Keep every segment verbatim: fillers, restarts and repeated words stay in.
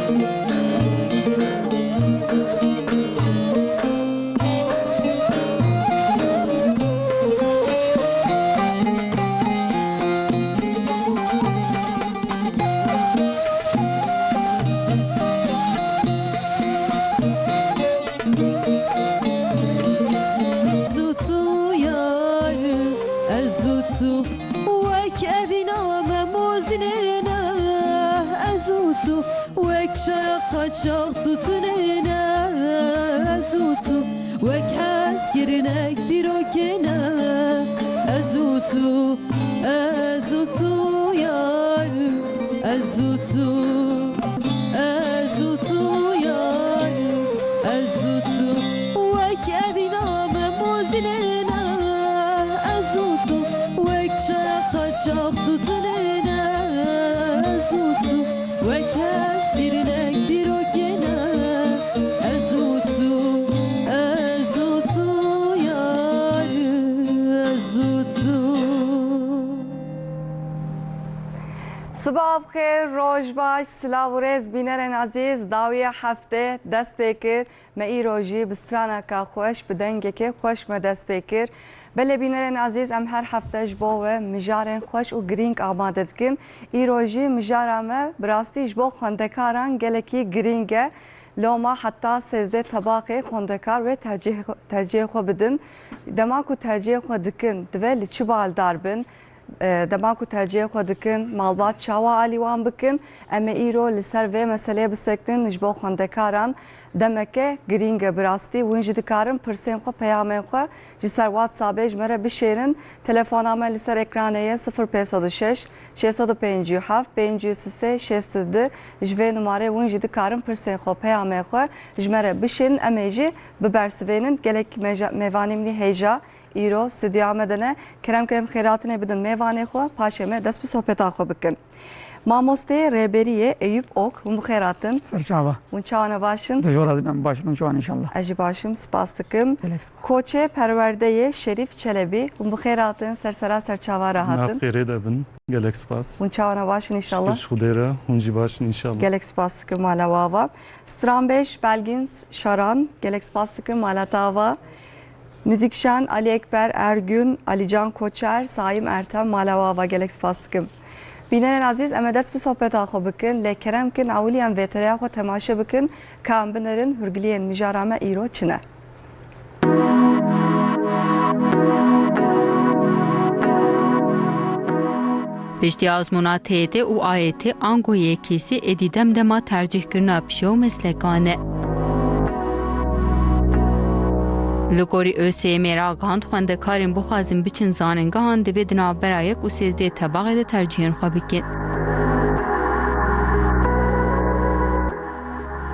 Ez û tu yar, ez û tu wek evîna me mozînê ne. Ez û tu wek çaya qaçax tutinê ne. Ez û tu wek hezkirinek dîrokê ne. Ez û tu, ez û tu yar, ez û tu, ez û tu yar, ez û tu wek evîna me mozînê ne. Ez û tu wek çaya qaçax tutinê ne. Ez û tu wek hezkirinek dîrokê ne. Ez û tu, ez û tu yar, ez û tu. Sibav xêr, roj baş, silav û rêz bînerên ezîz, dawiya hefte dest pê kir. Me îro jî bi straneka xweş, bi dengekê xweş me dest pê kir. Belê bînerên ezîz, em her hefte ji bo we mijarên xweş û girîng amade dikin. Îro jî mijara me bi rastî ji bo xwendekaran gelekî girîng e. Loma heta sêzdeh tebaqê xwendekar wê tercîh-, tercihê xwe bidin. Dema ku tercihê xwe dikin, divê li çi baldar bin? E, dema ku tercihê xwe dikin, malbat çawa alî wan bikin? Em ê îro li ser vê meseleyê bisekinin ji bo xwendekaran. Demeke girîng e bi rastî. Hûn jî dikarin pirsên xwe, peyamên xwe ji ser WhatsAppê ji me re bişêrin. Telefona me li ser ekranê ye, sifir pênc sed û şeş, şeş sed û pêncî û heft, pêncî û sê, şêst û du. Ji vê numarê hûn jî dikarin pirsên xwe, peyamên xwe ji me re bişêrin. Em ê jî bibersivênin. Gelek mêja-, mêvanê min î hêja îro stûdyoya me de ne. Kerem kerem xêratinê bidin mêvanê xwe, paşê me dest bi sohbeta xwe bikin. Mamosteyê rêberiyê Eyûp Ok, hûn bi xêr hatin. Serçava. Hûn çawa ne, baş in? Dijwar azî ben baş in, hûn çawa ne înşallah? Ez jî baş im, spas dikim. Gelek spas. Koçê perwerdeyê Şerîf Çelebî, hûn bi xêr hatin, ser sera ser çava re hatin. Nav xêrê de bin, gelek spas. Hûn çawa ne, baş in înşallah? Şikir ji Xwedê re, hûn jî baş in înşallah. Gelek spas dikim, mala we ava. Stranbêj Belgîn Şaran, gelek spas dikim, mala te ava. Muzîkşan Alî Ekber Ergün, Alîcan Koçer, Saîm Ertem, mala we ava, gelek spas dikim. Bînerên ezîz, em ê dest bi sohbeta xwe bikin, lê kerem kin ewilî em vêtereya xwe temaşe bikin, ka em binerin hûrgiliyên mijara me îro çi ne. Piştî azmûna T Y T û A Y T ango Y K S êdî dem dema tercîhkirina pişe û meslekan e. Li gorî ÖSYM'ê ragihand, xwendekarên bixwazin biçin zanîngehan divê di navbera yek û sêzdeh tebaxê de tercihên xwe bikin.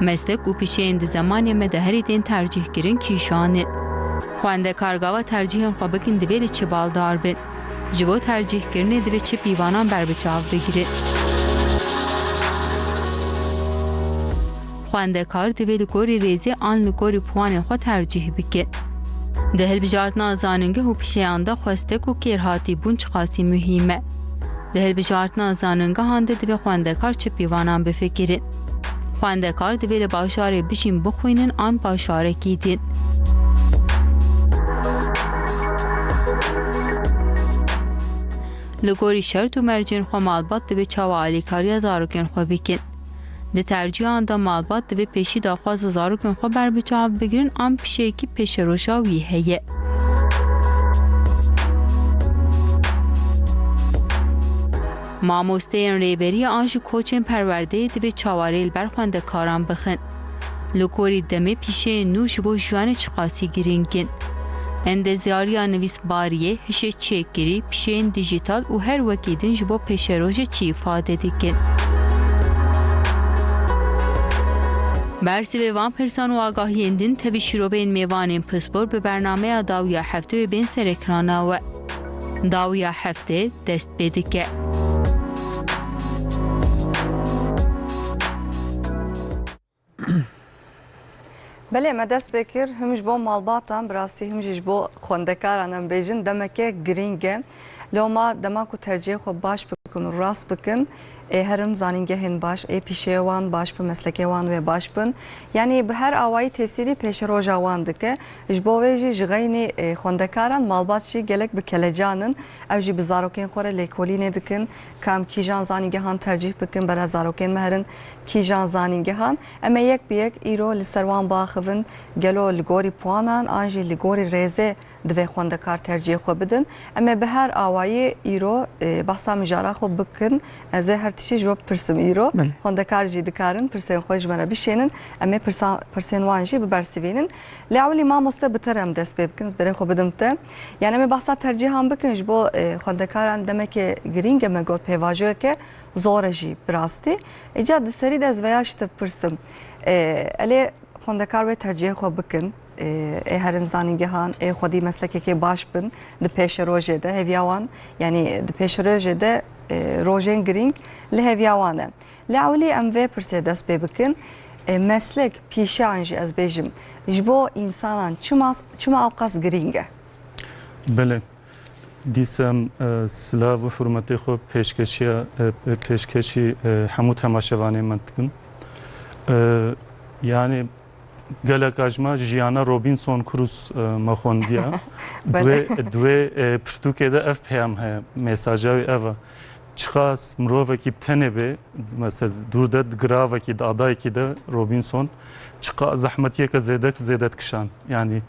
Meslek û pişeyên di zemanê me de herî tên tercîhkirin kîjan in? Xwendekar gava tercihên xwe bikin divê li çi baldar bin? Ji bo tercîhkirinê divê çi pîvanan berbiçav bigirin? Xwendekar divê li gorî rêzê an li gorî puwanên xwe tercîh bike. Di hilbijartina zanîngeh û pişeyan de xwestek û kêrhatîbûn çiqasî muhîm e? Di hilbijartina zanîngehan de divê xwendekar çi pîvanan bifikirin? Xwendekar divê li bajarê bijîn, bixwînin an bajarekî din? Li gorî şert û mercên xwe malbat divê çawa alîkariya zarokên xwe bikin? Di tercîhan de malbat divê pêşî daxwaza zarokên xwe berbiçav bigirin an pişeyekî pêşeroja wî heye? Mamosteyên rêberiyê an jî koçên perwerdeyê divê çawa rê li ber xwendekaran bixin? Li gorî demê pîşeyên nû ji bo jiyanê çiqasî girîng in? Endezyariya nivîsbariyê, hişê çêkirî, pişeyên dîjîtal û her wekî din ji bo pêşerojê çi îfade dikin? Bersivê van pirsan û agahiyên din tevî şîroveyên mêvanên pispor bi bernameya Dawiya Heftê wê bên ser ekrana we. Dawiya Heftê dest pê dike. Belê, me dest pê kir, him ji bo malbatan, bi rastî him jî ji bo xwendekaran em bêjin, demeke girîng e. Loma dema ku tercihê xwe baş bikin û rast bikin, Ê herin zanîngehên baş, ê pîşeyê wan baş bin, meslekê wan wê baş bin. Yanî bi her awayî tesîrî pêşeroja wan dike. Ji bo wê jî ji xeynî, ê, xwendekaran malbat jî gelek bi kelecan in. Ew jî bi zarokên xwe re lêkolînê dikin. Ka em kîjan zanîngehan tercîh bikin, bera zarokên me herin kîjan zanîngehan. Em ê yek bi yek îro li ser wan biaxivin, gelo li gorî puanan an jî li gorî rêzê divê xwendekar tercihê xwe bidin. Em ê bi her awayî îro, e, behsa mijara xwe bikin. Ez ê her tiştî ji we bipirsim îro. Belê. Xwendekar jî dikarin pirsên xwe ji me re bişênin. Em ê pirsa-, pirsên wan jî bibersivînin. Lê ewilî mamoste bi te re em dest pê bikin, ez berê xwe bidim te. Yani em ê behsa tercîhan bikin ji bo, e, xwendekaran demeke girîng e, me got pêvajoyeke zor e jî bi rastî. Îca di serî de ez veya ji te bipirsim. E, elê xwendekar wê tercihê xwe bikin, ê, ê herin zanîngehan, ê xwedî meslekekê baş bin di pêşerojê de, hêviya wan, yanî di pêşerojê de, ê, rojên girîng li hêviya wan e. Lê ewilî em vê pirsê dest pê bikin, ê, meslek, pîşe an jî ez bêjim, ji bo însanan çima, çima ewqas girîng e? Belê. Dîsa em, e, silav û hurmetê xwe pêşkeşiya, e, pêşkeşî, e, hemû temaşevanê me dikim. E, yani gelek a ji me jiyana Robinson Crusoe, e, me xwendiya. Belê. Di wê, di wê, e, pirtûkê de ev peyam heye, mesaja wê ev e. Çiqas mirovekî bi tenê bê, mesela dûr de di giravekî, di adayekî de Robinson, çiqas zehmetiyeke zêde, zêde dikişan. Yani,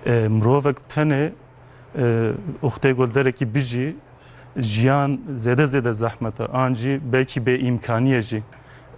e, mirovek bi tenê e, uxtê ku li derekî bijî, jiyan zêde zêde zehmet e. An jî belkî bêîmkanî ye jî.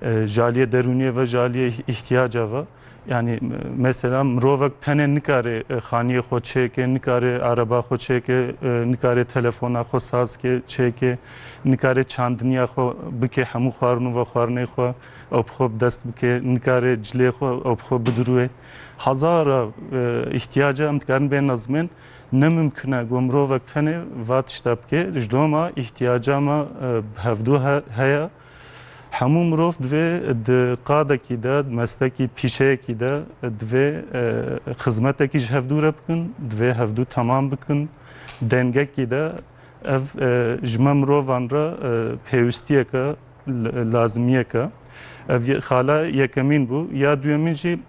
E, ji aliyê derûniyê ve, ji aliyê îh-, îhtiyaca ve. Yani, e, mesela mirovek tenê nikare, e, xaniyê xwe çêke, nikare ereba xwe çêke, e, nikare telefona xwe saz ke, çêke, nikare çandiniya xwe bike, hemû xwarin û vexwarinê xwe ew bi xwe bi dest bike, nikare cilê xwe ew bi xwe bidirûye. Hezara, e, îhtiyaca em dikarin bên nezmên. Ne mimkun e ku mirovek tenê va tişta bike. Ji doma îhtiyaca me, e, bi hevdû he-, heye. Hemû mirov divê di qadekî de, di meslekî pîşeyekî de, e, divê, e, xizmetekî ji hevdû re bikin, divê hevdû temam bikin. Dengekî de ev, e, ji me mirovan re, e, pêwistiyeke, l-, lazimiyeke. Ev ye-, xala yekemîn bû. Ya duyemîn jî,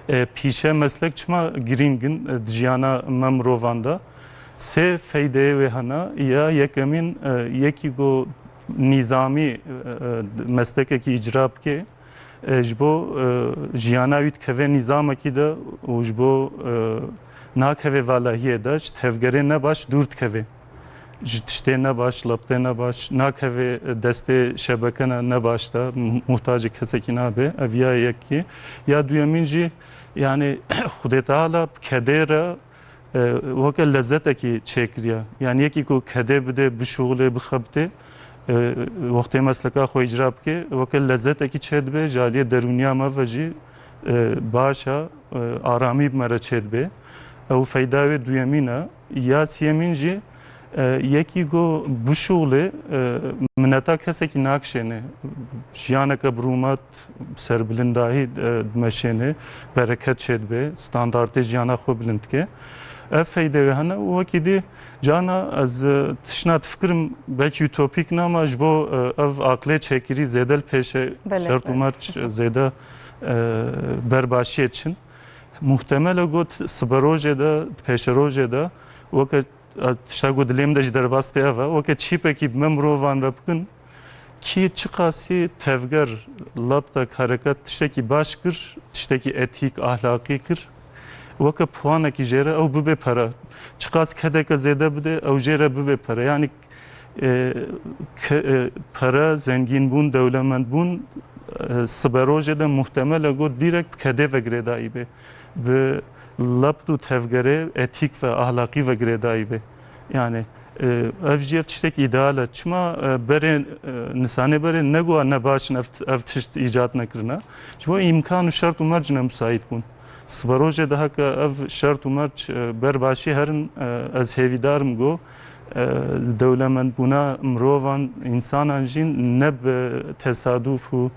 E, pîşe meslek çima girîng in, e, di jiyana me mirovan de? Sê feydeyê wê hene. Ya yekemîn, e, yekî ku nîzamî, e, e, meslekekî îcra bike, e, ji bo, e, jiyana wî dikeve nîzamekî de û ji bo, e, nakeve valahiyê de, ji tevgerê nebaş dûr dikeve. Ji tiştê nebaş, leptê nebaş, nakeve destê şebeke ne-, nebaş de, mu-, muhtacê kesekî nabe. Ev ya yekî. Ya duyemîn jî, yani, Xwedê Teala bi kedê re, e, weke lezzetekî çêkiriye. Yani, yekî ku kedê bide, bişuxulê, bixebitê, e, wextê mesleka xwe îcra bike, weke lezzetekî çêdibe, ji aliyê derûniya me ve jî, e, baş e, e, aramî bi me re çêdibe. Ew feyda wê duyemîn e. Ya siyemîn jî, e, yekî ku bişuxulê, e, mineta kesekî nakişêne. Jiyaneke bi rûmet, serbilindahî, e, dimeşêne, bereket çêdibe, standartê jiyana xwe bilind dike. Ev feyde wê hene û wekî dî carna ez, e, tiştna difikirim, belkî utopîk ne, ama ji bo, e, ev aqilê çêkirî zêde li pêşe, belê, şert û, belê, merc zêde, e, berbaşiyê çin. Muhtemel e got siberojê de, pêşerojê de, weke, e, tişta ku dilê min de jî derbas bê ev e, weke çîpekî bi me mirovan re bikin, kî çiqasî tevger, laptak, hereket tiştekî baş kir, tiştekî etîk, ahlaqî kir, weke puanekî jê re ew bibe pere. Çiqas kedeke zêde bide, ew jê re bibe pere. Yanî, e, ke-, e, pere, zengînbûn, dewlemendbûn, e, siberojê de muhtemel e got dîrek bi kedê ve girêdayî be. Bi lept û tevgerê etîk ve ahlaqî ve girêdayî be. Yani, e, ev jî ev tiştekî îdeal e. Çima, e, berê, e, nisanê berê negoya nebaş in ev, ev tişt îcat nekirine? Ji bo îmkan û şert û merc ne musayît bûn. Siberojê de heke ev şert û merc, e, ber başî herin, e, ez hêvîdar im ku, e, dewlemendbûna mirovan, însanan jî ne bi tesadûf û,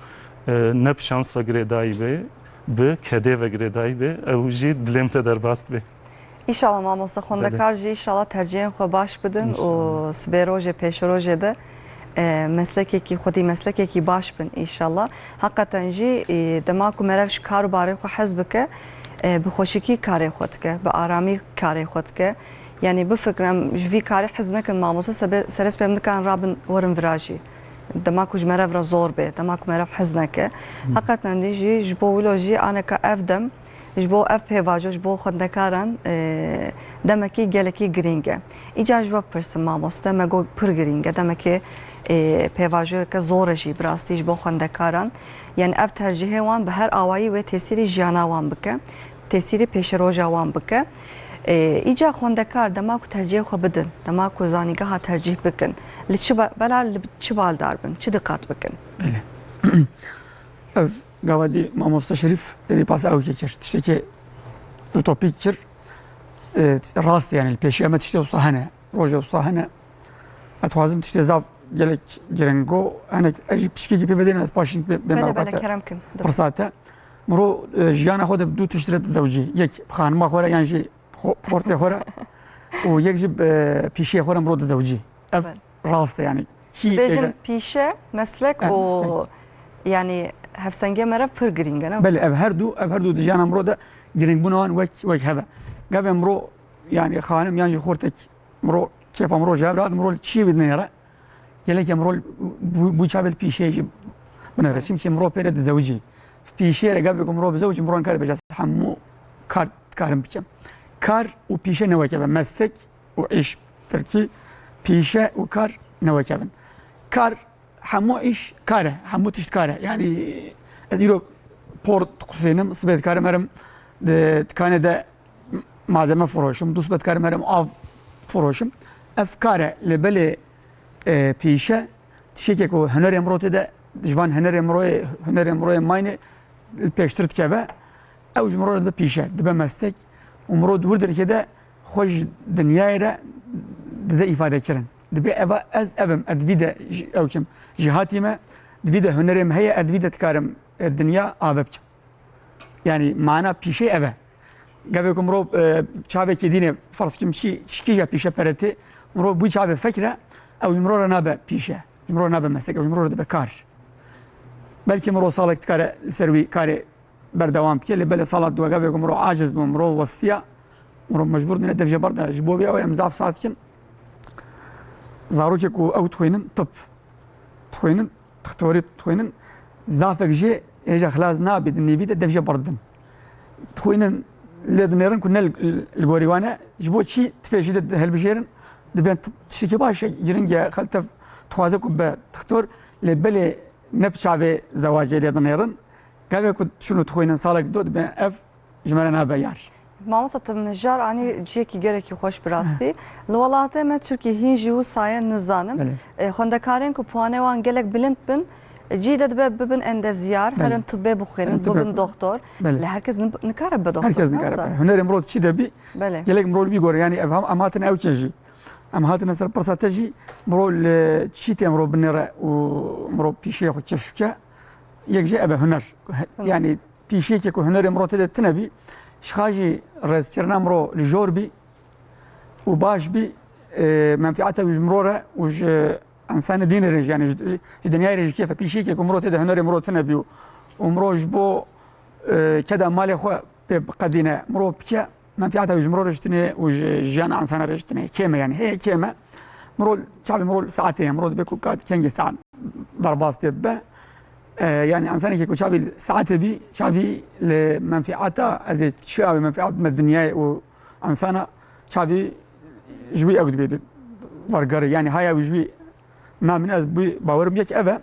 e, ne bi şans ve girêdayî be, bi kedê ve girêdayî be. Ew jî dilê min te derbas dibe. Îşallah mamoste, xwendekar jî îşallah tercihên xwe baş bidin û sibê rojê pêşerojê de E, meslekekî, xwedî meslekekî baş bin, înşallah. Heqeten jî, e, dema ku merev ji kar û barê xwe hez bike, e, bi xweşikî karê xwe dike, bi aramî karê xwe dike. Yanî bifikirin, em ji vî karê hez nekin, mamoste sebe-, serê sibê em nikarin rabin werin vira jî. Dema ku ji merev re zor bê, dema ku merev hez neke. Heqeten dî jî ji bo wilo jî aneka ev dem, ji bo ev pêvajo, ji bo xwendekaran, e, demekî gelekî girîng e. Îcar ji we bipirsim mamoste, me got pir girîng e. Demekî, e, pêvajoyeke zor e jî bi rastî ji bo xwendekaran. Yani ev tercihê wan bi her awayî wê tesîrî jiyana wan bike, tesîrî pêşeroja wan bike. E, îcar xwendekar dema ku tercihê xwe bidin, dema ku zanîgeha tercih bikin, li çi ba-, bela li çi baldar bin, çi diqat bikin? Belê. Ev gava dî mamoste Şerîf devî pasa ew kir. Tiştekî utopîk kir. E, rast e, yani li pêşiya me tiştê wisa hene. Rojê wisa hene. Ez dixwazim tiştê zaf gelek giring got. Hinek ez jî piçkekî pê vedêne ez paşîn bê-, bêm Belê, belê, ewqate kerem kin. Dur. Firsate. Miro, e, jiyana xwe de bi du tişt re dizewicî. Yek bi xanima xwe re yan jî xo-, portê xwe re. Û yek jî bi, e, pîşeyê xwe re miro dizewicî. Ev Belê. rast e yani. Kî Bêjin êge- pîşe, meslek Ha, û meslek. yani hevsengê me re pir girîng e, ne? Belê, ev her du, ev her du di jiyana miro de giringbûna wan wek, wek hev e. Gavê miro yani xanim yan jî xortek miro kêfa miro ji hev re hat, miro li çiyê wî dinêre. Gelek miro bû, bû çavê li pîşeyê jî binêre. Çimkî miro pê re dizewicî. Pîşeyê re gavê ku miro bizewicî, miro nikare bêje ez hemû kar dikarim bikim. Kar û pîşe ne wek hev e. Meslek û îş tirkî, pîşe û kar ne wek hev in. Kar, hemû îş kar e, hemû tişt kar e. Yani ez îro por diqusênim, sibê dikarim herim di dikanê de malzeme firoşim, dû sibê dikarim herim av firoşim. Ev kar e, lê belê, e, pîşe, tiştekê ku hunerê miro tê de, ji van hunerê miroyê, hunerê miroyê mayne li pêştir dikeve, ew ji miro re dibe pîşe, dibe meslek û miro di wir derkê de xwe ji dinyayê re dide îfade kirin. Dibe eva ez ev im, ez di vî de ji, ew kim, jêhatî me, di vî de hunerê min heye, ez di vî de dikarim, e, dinya ave bikim. Yani mana pîşê ev e. Gavê ku mirov, e, çavekî dînê ferz kim çi, çi kîja pîşe pere tê, mirov bû çavê fekre, ew ji mirov re nabe pîşe. Ji mirov re nabe meslek, ew ji mirov re dibe kar. Belkî mirov salek dikare li ser wî karê berdewam bike, lê belê sala dû gavê ku mirov aciz bû, mirov westiya, mirov mecbûr dine dev jê berde. Ji bo vê ew em zaf saet dikin. Zarokê ku ew dixwînin tib, dixwînin, dixtorî dixwînin, zafek jê hêja xilas nabî, di nîvî de dev jê berdin. Dixwînin lê dinêrin ku ne li, li gorî wan e, ji bo çi tifê jî de hilbijêrin, dibên tiştekî baş e, giring e, xelk tev dixwaze ku be dixtor, lê belê ne bi çavê zewacê lê dinêrin. Gavê ku çûn û dixwînin salek do dibên ev ji me re nabe yar. Mamosta, tu mijar anî cihekî gelekî xweş bi rastî. Li welatê me Tirkiyê hîn jî wisa ye nizanim. Belê. E, xwendekarên ku puanê wan gelek bilind bin, e, cî de dibe bibin endezyar, Belê. herin tibê bixwînin, Herin tibê bibin bixwînin. doktor. Belê. Lê herkes nik-, nikare bibe doktor, Herkes ne nikare wisa? bibe. Hunerê mirov çi de bî, Belê. gelek mirov li bî gore. Yani ev hem em hatine ew çê jî. Em hatine ser pirsa te jî, mirov li çî tê mirov binêre û mirov pîşeyê xwe kifş bike. Yek jî ev e huner. Huner. Yani pîşeyekê ku hunerê mirov tê de tune bî, ji xwe jî rêzkirina mirov li jor bî û baş bî, e, menfîata wî ji mirov re û ji însanê dînê re jî, yani ji, ji dinyayê re jî kêf e. Pîşeyekê ku mirov tê de hunerê mirov tune bî û, û mirov ji bo, e, keda malê xwe pê biqedîne, mirov bike, menfîata wî ji mirov re jî tune û ji jiyana însana re jî tune. Kêm e yani, heye kêm e. Mirov, çavê mirov li saetê ye, mirov dibe ku kat kengî saet derbas tê bibe. E, yani însanekî ku çavî li saetê bî, çavî li menfîata, ez ê çi awê menfîat bime dinyayê û însana, çavî ji wî ew dibê di-, wergerê. Yani haya wî ji wî namîne, ez bû bawerim yek ev e.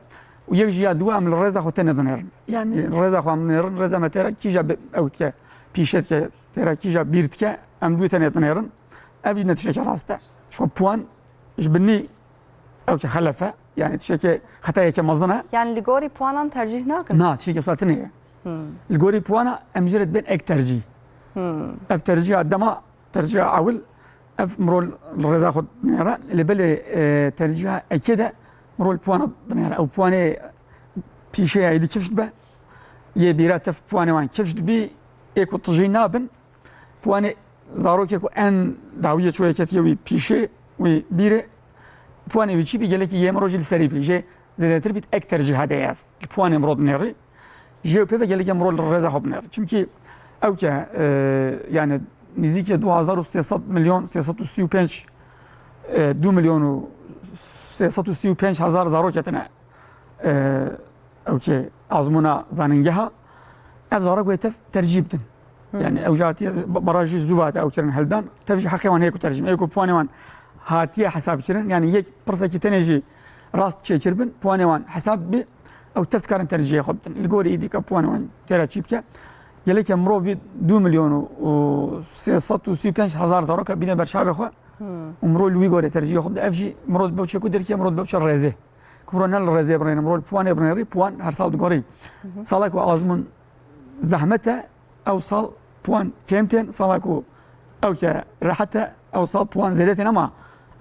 Û yek jî ya dû em li rêza xwe tenê dinêrin. Yani rêza xwe em dinêrin, rêza me tê re kîja bi-, ew dike, pîşe dike, tê re kîja bîr dike, em dû tenê dinêrin. Ev jî ne tiştekî rast e. Çiqo puan ji binî ew ke xelef e. Yani tiştekî xetayeke mezin e. Yani li gorî puanan tercîh nakin? Na, tiştekî wisa tune ye. Hmm. Li gorî puana em jê re dibên ek tercîh. Hmm. Ev tercîha dema, tercîha ewil, ev mirov li rêza xwe dinêre. Lê belê, e, tercîha ekê de mirov li puana dinêre. Ew puanê pîşeya êdî kifş dibe. Yê bîra tev puanê wan kifş dibî. Ê ku tijî nabin, puanê zarokê ku en dawiyê çûye ketiye wî pîşê, wî bîrê, Puanê wî çî bî, gelekî yê mirov jî li serî bî. Jê zêdetir bît ek tercîha de ev. Li puanê mirov dinêrî. Jê û pê ve gelekî mirov li rêza xwe binêrî. Çimkî ew ke, e, yani nêzîkî du hezar û sê sed milyon, sê sed û sî û pênc, e, du milyon û sê sed û sî û pênc hezar zarok ketine, e, ew ke azmûna zanîngeha, ev zarok wê tev tercîh bidin. Hmm. Yani ew jî hatiye ba-, baraj jî zû ve hate ew kirin hildan, tev jî heqê wan heye ku tercîh bidin. Ê ku puanê wan hatiye hesab kirin, yani yek pirsekî tenê jî rast çêkiribin, puanê wan hesab bî, ew tev dikarin tercîhê xwe bidin. Li gorî êdî ka puanê wan têra çî bike. Gelekê mirov vî du milyon û, û sê sed û sî û pênc hezar zaroka bîne ber çavê xwe. Hmm. Û mirov li wî gorî tercîhê xwe bide. Ev jî mirov dibe çê ku derkê, mirov dibe çê rêzê. Ku mirov ne li rêzê binêrin, mirov li puanê binêrî, puan her sal digorî. Hı hı. Sala ku azmûn zehmet e, ew sal puan kêm tên, sala ku ew ke rehet e, ew sal puan zêde tên, ama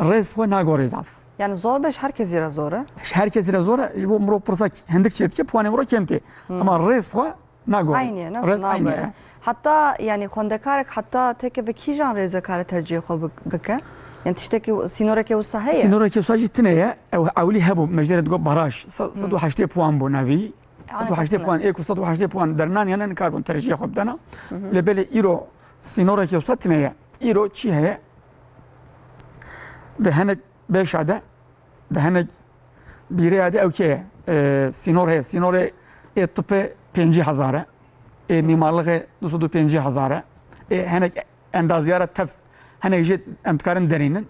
rêz xwe nagorî zaf. Yani zor be, ji her kesî re zor e? Ji her kesî re zor e, ji bo mirov pirsa hindik çê dike, puanê mirov kêm tê. Hmm. Ama rêz xwe nagorî. Aynî ye, ne? Rêz aynî ye. Heta, yani, xwendekarek heta têkeve kîjan rêze kare tercihê xwe bik-, bike? Yani tiştekî, sînorekê wisa heye? Sînorekê wisa jî tune ye. Ew ewilî hebû, me jê re digot baraj. Se-, Hmm. sed û heştê puan bû navî. Sed û heştê puan, ê ku sed û heştê puan dernaniyane, nikarbûn tercihê xwe bidana. Hı hı. Lê belê îro sînorekê wisa tune ye. Îro çi heye? Di hinek beşa de, di hinek bîreya de ew kê ye? E, sînor heye. Sînorê ê tipê pêncî hezar e. Ê mîmarlixê du sed û pêncî hezar e. Ê hinek endazyara tev, hinek jê em dikarin derînin.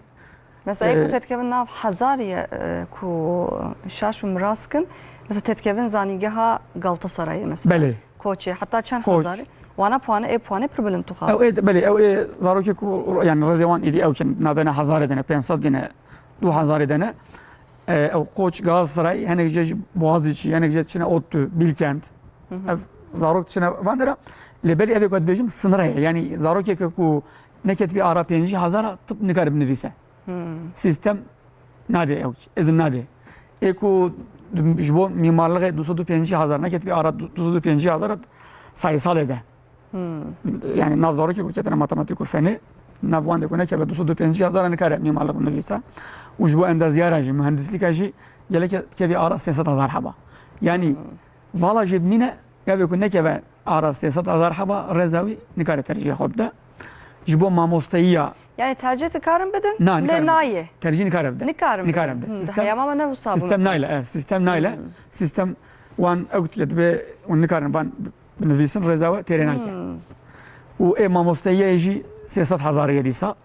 Mesela, ê ku, e, têdikevin nav hezarî ye, e, ku şaş bim rast kin, mesela, têdikevin zanîngeha Galatasarayê, mesela. Belê. Koçê, heta çend Koç. Hezarî? Wana puanê, ê puanê pir bilind tu xwe. Ew ê, belê, ew ê zarokê ku, yani, rêzê wan êdî ew kin, nabêna hezarê de ne, pênc sed de ne, du hezarê de ne. E, ew Koç, Galatasaray, hinek jê ji Boğaziçi, hinek jê çine ODTÜ, Bilkent. Hı hı. Ev zarok çine van dera. Lê belê ev ê ku dibêjim sinir heye. Yani zarokê ku neketibî ara pêncî hezar a, tip nikare binivîse. Hmm. Sîstem nade ew, izin nade. Ê ku ji bo mîmarlixê du sed û pêncî hezar neketibî ara du sed û pêncî hezar a sayîsalê de. Hmm. Yani nav zarokê ku ketine matematîk û fenê, nav wan de ku nekeve du sed û pêncî hezar a nikare mîmarlix binivîse. Û ji bo endazyara jî, muhendislîka jî gelek kevî ara sê sed hezar heba. Yani Hmm. vala jê bimîne, gavê ku nekeve ara sê sed hezar heba, rêza wî nikare tercihê xwe bide. Ji bo mamosteyiya Yani tercih dikarin bidin? Na, lê nikarin bidin. Nayê. Tercih nikare bide. Nikarin bidin. Nikare bide. Hmm, Sistem, heya me ne wisa sîstem bûn. Nayle, e, sîstem nayle. Hmm. Sîstem wan ew dike dibe û nikarin van binivîsin, rêza we têrê nake. Hmm. Û ê mamosteyê jî sê sed hezar ye dîsa.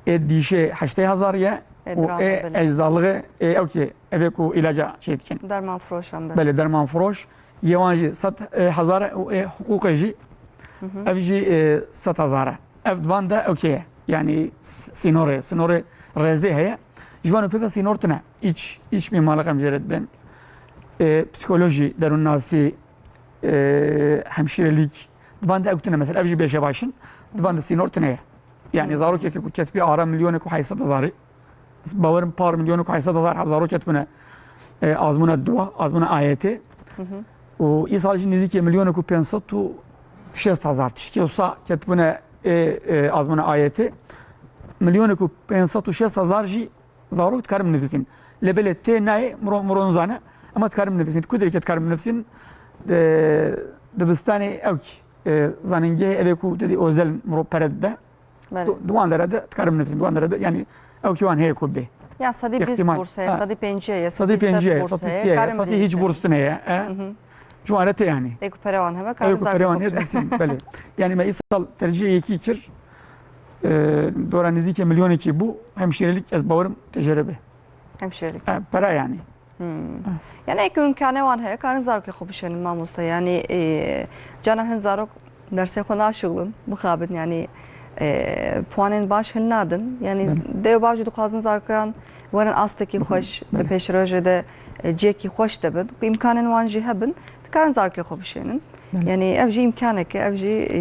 Ê dîşê heştê hezar ye. Ê û diran ê belê. Eczalığı, ê ew ki, ev ê ku ilaca şey dikin. Derman firoşan be. Belê, derman firoş. Yê wan jî sed hezar e û ê hiqûqê jî, Hı hı. ev jî, e, sed hezar e. Ev di van de okey ye. Yani s-, sînorê, sînorê rêzê heye. Ji van û pê ve sînor tune. Îç, îç mîmarlix em jê re dibên. E, psîkolojî, derûnnasî, e, hemşîrelîk. Di van de ew tune mesela. Ev jî bêje başin. Di van de sînor tune ye. Yani Hı. zarokeke ku ketibî ara milyonê ku heyşt sed hezarî. Ez bawerim par milyonê ku heyşt sed hezar heb zarok ketibûne, e, azmûna duwa, azmûna A Y T. Hı hı. Û îsal jî nêzîkê milyonê ku pênc sed û şêst hezar tiştê wisa ketibûne, e, e, azmûna A Y T. Milyonê ku pênc sed û şêst hezar jî zarok dikarin binivîsin. Lê belê tê nayê, miro, miro nizane, ema dikarin binivîsin. Ku derê ke dikarin binivîsin, di, dibistanê ew kî, e, zanîngehê ev ê ku te dî ozel miro pere dide. Belê. Di, di wan dere de dikarin binivîsin, di wan dere de, yani ew kî wan heye ku bê. Ya sedî bîst Îhtimal. Burs heye, Ha. sedî pêncî ye, Sedî pêncî ye, sedî burs heye, sedî karin sî ye, hiç binivîsin. Burs tune ye, e? Hı hı. Ji wan re tê yani. Ê ku pere wan hebe, Ew karin ku zarokê pere wan xwe heye binivîsin. Binivîsin, belê. Yani me îsal tercihê yekî kir, e, dora nêzîkê milyonekî bû, hemşîrelik ez bawerim tê jê re bê. Hemşîrelik. E, pere yani. Hmm. Yani ê ku îmkanê wan heye, karin zarokê xwe bişênin mamoste. Yani, e, cana hin zarok dersê xwe naşixulin, bixabin. Yani, e, puanên baş hin nadin. Yani Belê. Dê û bav jî dixwazin zarokan werin astekî Bixabin. Xweş, di Belê. Pêşrojê de, e, cihekî xweş de bin. Ku îmkanên wan jî hebin, dikarin zarokê xwe bişênin. Belê. Yani ev jî îmkanek e, ev jî, e,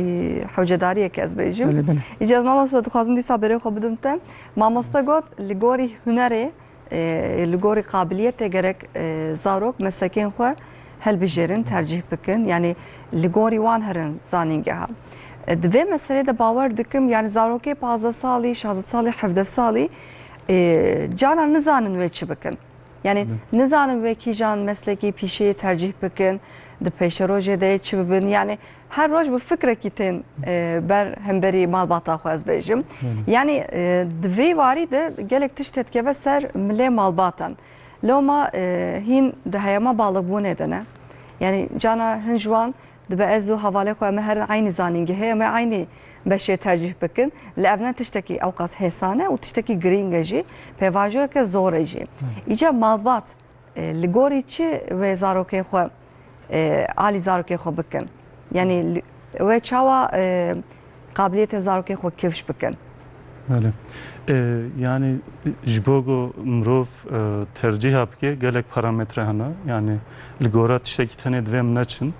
hewcedariyek e ez bêjim. Belê, belê. Îca ez mamoste dixwazim dîsa berê xwe bidim te. Mamoste got, li gorî hunerê, e, li gorî qabiliyetê gerek, e, zarok meslekên xwe helbijêrin, tercîh bikin. Yani li gorî wan herin zanîngeha. E, di vê meselê de bawer dikim, yani zarokê pazdeh salî, şazdeh salî, hevdeh salî, E, cara nizanin wê çi bikin. Yani nizanin wê kîjan meslekî pîşeyê tercîh bikin, di pêşerojê de çi bibin. Yani her roj bi fikrekî tên, e, ber hemberî malbata xwe ez bêjim. Yani, e, di vê warî de gelek tişt dikeve ser milê malbatan. Loma, e, hîn di heyama balixbûnê de ne. Yani cana hin ji wan dibe ez û hevalê xwe em ê herin eynî zanîngehê, em ê eynî beşê tercîh bikin. Lê ev ne tiştekî ewqas hêsan e û tiştekî girîng e jî, pêvajoyeke zor e jî. Îca malbat, e, li gorî çi wê zarokê xwe, e, alî zarokê xwe bikin? Yani li, wê çawa, e, qabiliyetê zarokê xwe kifş bikin? Belê. E, yani ji bo ku mirov, e, tercîha bike gelek parametre hene. Yani li gora tiştekî tenê divê em neçin.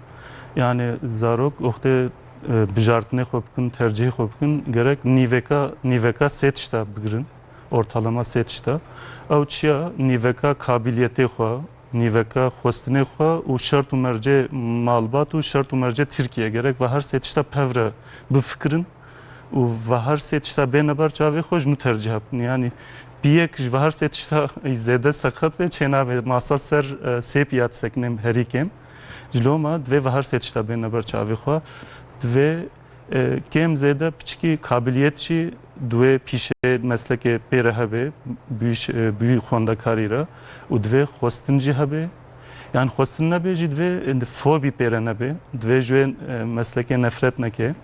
Yani zarok wextê, e, bijartinê xwe bikin, tercîhê xwe bikin, gerek nîveka, nîveka sê tişta bigirin. Ortalama sê tişta. Ew çiya nîveka kabiliyetê xwe, nîveka xwestinê xwe û şert û mercê malbat û şert û mercê Tirkiye gerek ve her sê tişta pevre bifikirin û ve her sê tişta bêne ber çavê xwe ji nû tercîha bikin. Yani piyek ji ve her sê tişta zêde seqet be çênabe masa ser, e, sê piya disekine herî kêm. Ji loma divê ve her sê tişta bêne ber çavê xwe. Divê E, kêm zêde piçikî kabiliyet jî di wê pîşê meslekê pê re hebe, bi wî ş-, e, bi wî xwendekarî re û divê xwestin jî hebe. Yan xwestin nebe jî divê, e, fobî pê re nebe. Divê ji wê, e, meslekê nefret neke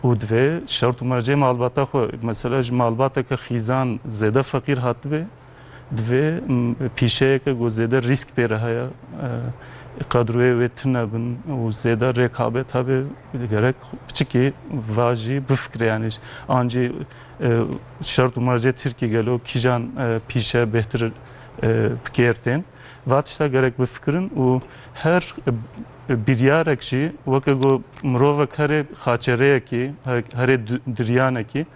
û divê şert û mercê malbata xwe, mesela ji malbateke xîzan zêde feqîr hatibe, Divê, m, pîşeyeke ku zêde rîsk pê re heye, e, qedroyê wê tune bin û zêde rêkabet hebe, gerek piçikî va jî bifikire, yanî an jî, e, şert û mercê Tirkî gelo kîjan, e, pîşe bêhtir, e, bi kêr tên. Va tişta gerek bifikirin û her, e, biryarek jî weke ku mirovek herê xaçereyekî, her-, herê du-, diryanekî,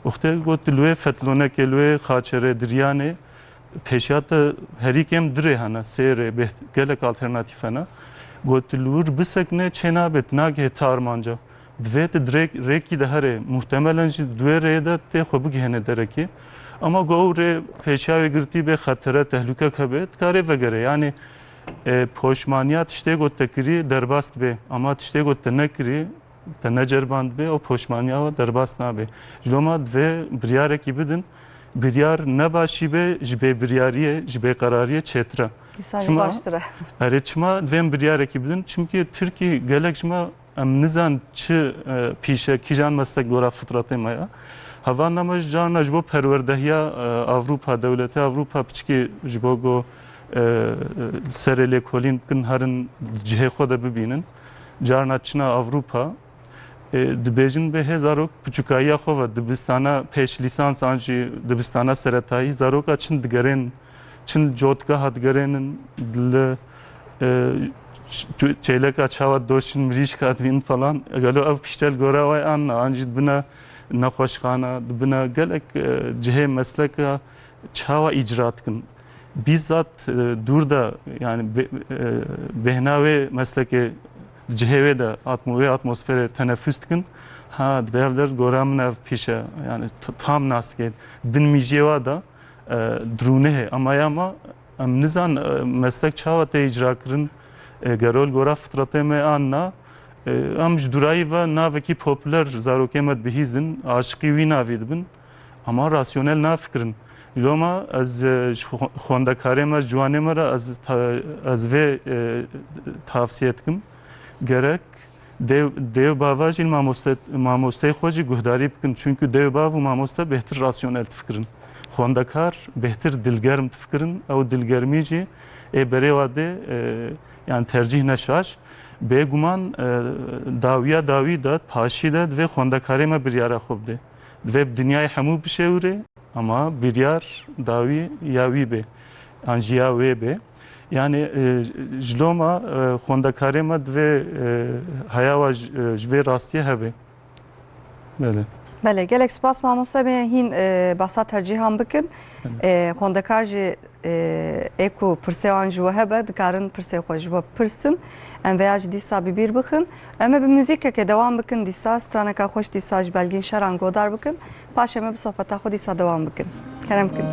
Wextê got, li wê fetlonekê, li wê xaçerê, diryanê, pêşiya te herî kêm du rê hene, sê rê, bêht-, gelek alternatîf hene. Got, li wir bisekine çê nabe, tu nagihê ti armanca. Divê tu di rêk-, rêkî de herê, muhtemelen jî di wê rêyê de tê xwe bigihêne derekê. Ama got, ew rê pêşiya wê girtî bê, xetere, tehlûkek hebe, dikarê vegere. Yanî, e, poşmaniya tiştê got te kirî derbas dibe. Ama tiştê got te nekirî, te neceribandibê, ew poşmaniya we derbas nabe. Ji loma divê biryarekî bidin. Biryar ne başî be, ji bêbiryariyê, ji bêqerariyê çêtir e. Dîsa jî Çima? Baştir e. Erê, çima divê em biryarekî bidin? Çimkî Tirkî gelek ji me, em nizan çi, e, pîşe, kîjan meslek gora fitretê me ya. Hevalna me ji carna ji bo perwerdehiya, e, Ewropa, dewletê Ewropa piçikî ji bo go, e, serê lêkolîn bikin, herin cihê xwe de bibînin. Carna çina Ewropa, e, dibêjin bê hê zarok piçûkayiya xwe ve dibistana pêş lîsans an jî dibistana seretayî zaroka çin digerên, çin cotgeha digerênin li, e, ç-, çêleka çawa doşin mirîşka dibîn falan. Gelo ev pişte li gora we an ne, an jî dibine nexweşxana, dibine gelek, e, cihê mesleka çawa îcra dikin. Bîzat, e, dûr de, yani bê-, e, bêhna wê meslekê cihê wê de atmo-, wê atmosferê tenefus dikin. Ha, dibê ev der gora min ev pîşe, yani t-, tam nas dike. Din mîjiyê wa da, e, dirûnihê. Ama ya ma, em nizan, e, meslek çawa tê îcra kirin, e, gero li gora fitretê me an na, e, em ji dûrayî ve navekî populer zarokê me dibihîzin, aşiqî wî navî dibin. Ama rasyonel nafikirin. Loma ez, e, ji xwe-, xwendekarê me, ji ciwanê me re ez ta-, ez vê, e, tavsiye dikim. Gerek dêw, dêw bava jî li mamoste-, mamosteyê xwe jî guhdarî bikin. Çünkü dêw bav û mamoste bêhtir rasyonel difikirin. Xwendekar bêhtir dilgerm difikirin. Ew dilgermî jî ê berê wa dê, e, yani tercîh ne şaş. Bêguman, e, dawiya dawî de, paşî de divê xwendekarê me biryara xwe bide. Divê bi dinyayê hemû bişêwirê, ama biryar dawî ya wî bê, an jî ya wê bê. Yani, e, ji loma, e, xwendekarê me divê, e, heya wa ji, e, ji vê rastiyê hebe. Belê. Belê, gelek spas mamoste, me hîn, e, basa tercîhan bikin. Belê. E, xwendekar jî, e, ê ku pirsê wan ji we hebe, dikarin pirsê xwe ji we pirsin. Em vêya jî dîsa bi bîr bixin. Em ê bi muzîkeke dewam bikin dîsa, straneka xweş dîsa ji Belgîn Şeran godar bikin. Paşê me bi sohbeta xwe dîsa dewam bikin. Kerem kin.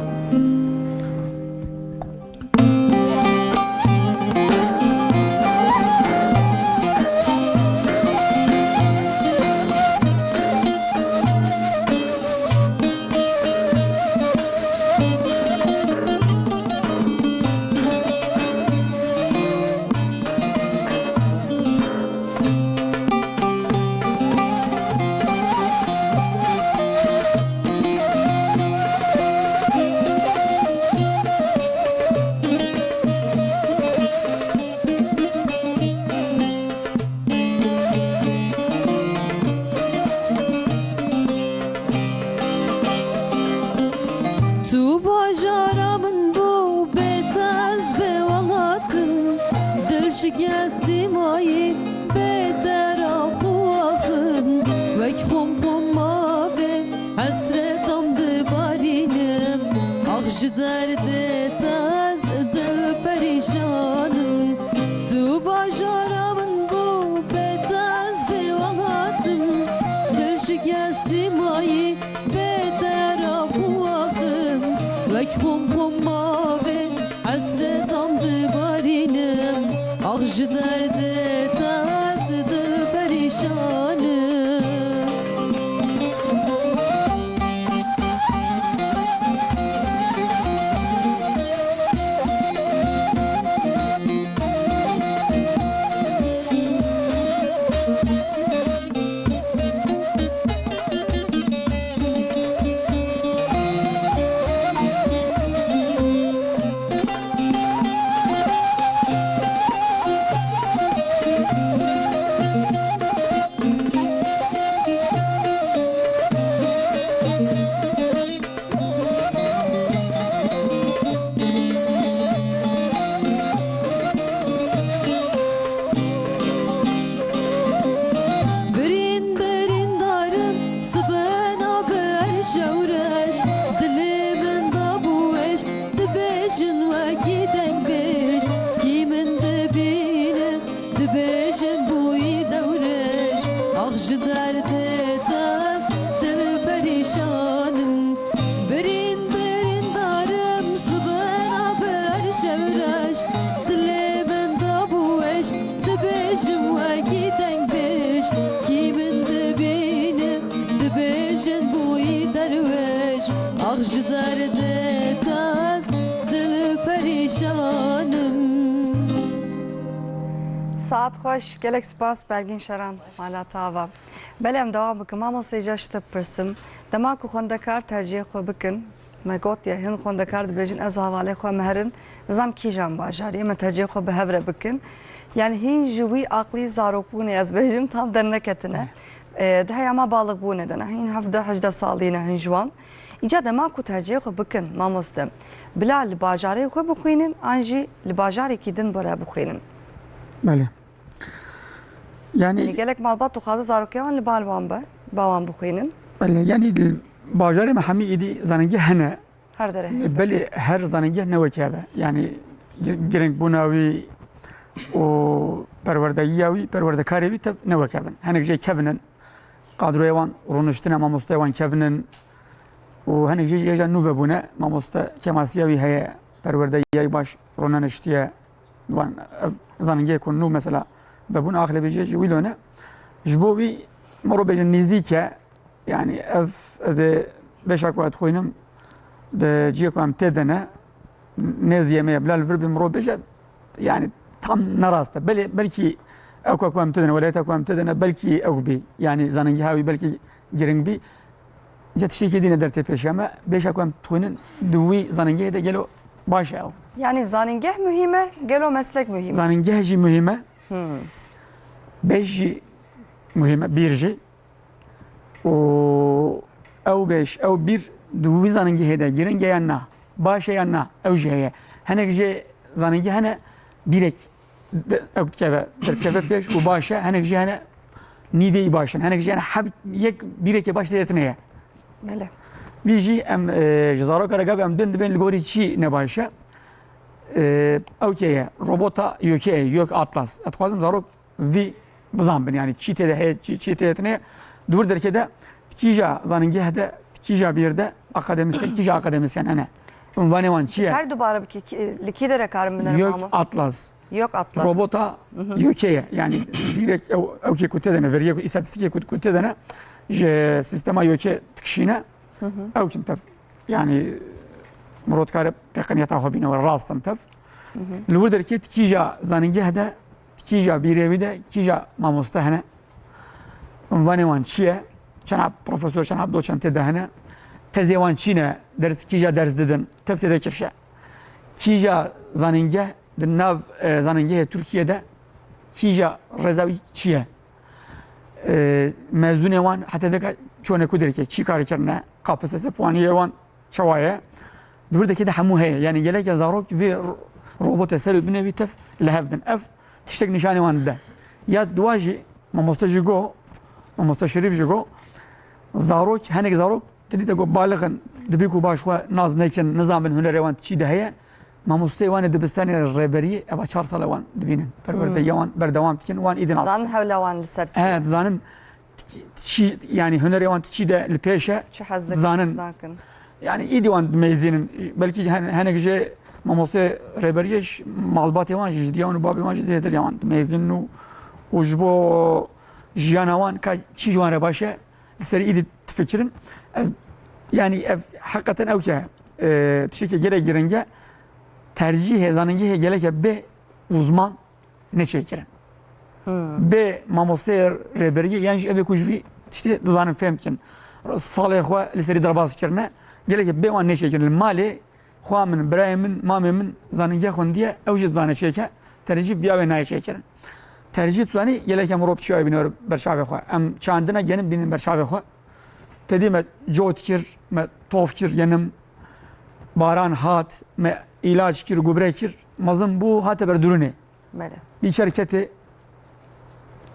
Tu bajara min bû, bê te ez bê welatim. Dil şikestî mayî, bê te ra xwe axim. Wek xum xum mavê, hesretam dibarînim. Ax ji derdê te ez dil perîşan im. Tu bajara min bû, bê te ez bê welatim. Dil şikestî mayî, bê te ra xwe axim. Wek xum xum mavê, hesretam dibarînim. Ax ji derdê te ez dil perîşan im. Birîn, birîndarim, sibena ber şewreş, dilê min da bû weş, dibêjin wekî dengbêj, kî min dibîne, dibêjin bûyî dewrêj. Ax ji derdê te ez dil perîşan im. Birîn, birîndarim, sibena ber şewreş, dilê min da bû weş, dibêjim wekî dengbêj. Kî min dibîne, dibêjin bûyî derwêj. Ax ji derdê te ez dil perîşan im. Saet xweş, gelek spas Belgîn Şeran, mala te ava. Belê, em dewam bikin. Mamoste, îca ji te bipirsim. Dema ku xwendekar tercihê xwe bikin, me gotiye, hin xwendekar dibêjin, ez û hevalê xwe em herin, nizam kîjan bajarî, em ê tercihê xwe bi hev re bikin. Yani hîn ji wî aqlî zarokbûnê, ez bêjim, tam derneketine. E, di heyama balixbûnê de ne, hîn hevdeh hejdeh salî ne, hîn ji wan. Îca dema ku tercihê xwe bikin, mamoste, bila li bajarê xwe bixwînin, an jî li bajarekî din bere bixwînin? Belê. Yani, yani gelek malbat dixwaze zarokê wan li bal wan be, ba wan bixwînin. Belê, yani li bajarê me hemî êdî zanîngeh hene. Her derê hene. Belê her zanîngeh ne wekî hev e. Yani gir-, giringbûna wî û perwerdeyiya wî, perwerdekarê wî tev ne wek hev in. Hinek jê kevin in. Kadroyê wan rûniştine, mamosteyê wan kevin in. Û hinek jê jî hêja nû vebûne, mamoste kêmasiya wî heye, perwerdeyiya wî baş rûneniştiye. Wan ev zanîngehê ku nû mesela vebûn axlê bêje ji wî lone. Ji bo wî mero bêjin nîzîk e. Yani ev ez ê beşa ku ez dixwînim di cihê ku em tê de ne, nêzî ye me ye bila li vir bê mero bêje, yani tam nerast e. Belê, belkî ew ku em tê de ne, welayeta ku em tê de ne, belkî ew bî. Yani zanîngeha wî belkî giring bî. Ca tiştekî dîne dertê pêşiya me. Beşa ku em dixwînin di wî zanîngehê de gelo baş e ew? Yani zanîngeh muhîm e, gelo meslek muhîm e? Zanîngeh jî muhîm e. Hmm. Beş jî muhîm e, bîr jî. Û ew beş, ew bîr di wî zanîngehê de giring e yan na? Baş e yan na? Ew jî heye. Hinek jê zanîngeh hene bîrek de-, ew dikeve, derdikeve pêş û baş e. Hinek jî hene nîveyî baş in. Hinek jî hene heb yek bîrekê baş lê tune ye. Belê. Vî jî em, e, ji zaroka re gavê em din dibên li gorî çi ne baş e. E, ew kê ye? Robota YÖK'ê ye, YÖK Atlas. Ez dixwazim zarok vî bizanbin, yani çi tê de heye, çi, çi tê de tune ye. Di wir derkê de, di kîja zanîngeh de, di Kîja bîr de akademisyen, kîja akademisyen hene? Unvanê wan çi ye? Her dubare bikî, ki- li kî dere karin binere Yok mamo? Atlas. Yok Atlas. Robota Yoke ye. Yani direkt ew, ew kê ku têdene, veriyê ku, îstatîstîkê ku, ku têdene, ji sistema Yoke dikişîne. Ew çin tev. Yani mirov dikare teqniyeta xwe bîne we rast in tev. Li wir derkê di kîja zanîngeh de, di kîja bîrê wî de, kîja mamoste hene? Unvanê wan çi ye? Çend heb profesor, çend heb doçent tê de hene? Tezê wan çi ne? Ders, kîja ders didin? Tev tê de kifş e. Kîja zanîngeh di nav, e, zanîngehê Tirkiyê de kîja rêza wî çi ye? E, mezûnê wan heta vêka çûne ku derkê, çi karî kirine? K P S S puaniyê wan çawa ye? Di wir derkê de hemû heye. Yani geleke zarok vê ro-, robotê ser û binê wî tev li hev din. Ev tiştek nîşanê wan dide. Ya dua jî, mamoste jî got, mamoste Şerîf jî got, zarok, hinek zarok, dilî te got, balix in, dibî ku baş xwe nas nekin, nizanbin hunerê wan çi de heye. Mamosteyê wan ê dibistanê rêberiyê, eva çar sal e wan dibînin. Perwerdeya wan berdewam dikin, wan îdî nas dikin. Zan hewla wan li ser çi? He, dizanin çi, yani hunerê wan çi de li pêş e. Çi hez dikin, Dizanin. Çi nakin? Yani îdî wan dimeyzînin. Belkî hen-, hinek jê mamostê rêberiyê ji malbatê wan jî, ji diya wan û babê wan jî zêtir ya wan dimeyzînin û, û ji bo jiyana wan ka çi ji wan re baş e, li ser îdî difikirin. Ez, yani ev heqeten ew ke, e, tiştekê gelek giring e, tercîhê zanîngehê geleke bê uzman neçêkirin. Bê mamosteyê rêberiyê yan jî evê ku ji vî tiştê dizanin fêm dikin. Salê xwe li serî derbas kirine. Gelekê bê wan neçêkirin. Li malê xwa min, birayê min, mamê min zanîngeh xwendiye, ew jî dizane çêke, tercîh biya wê nayê çêkirin. Tercîh tu zanî geleke mirov çi wayê bîne ber çavê xwe. Em çandina genim bînin ber çavê xwe. Tedî me cot kir, me tof kir genim, baran hat, me îlaç kir, gubre kir, mezin bû, hate ber durûnê. Belê. Bî şerketê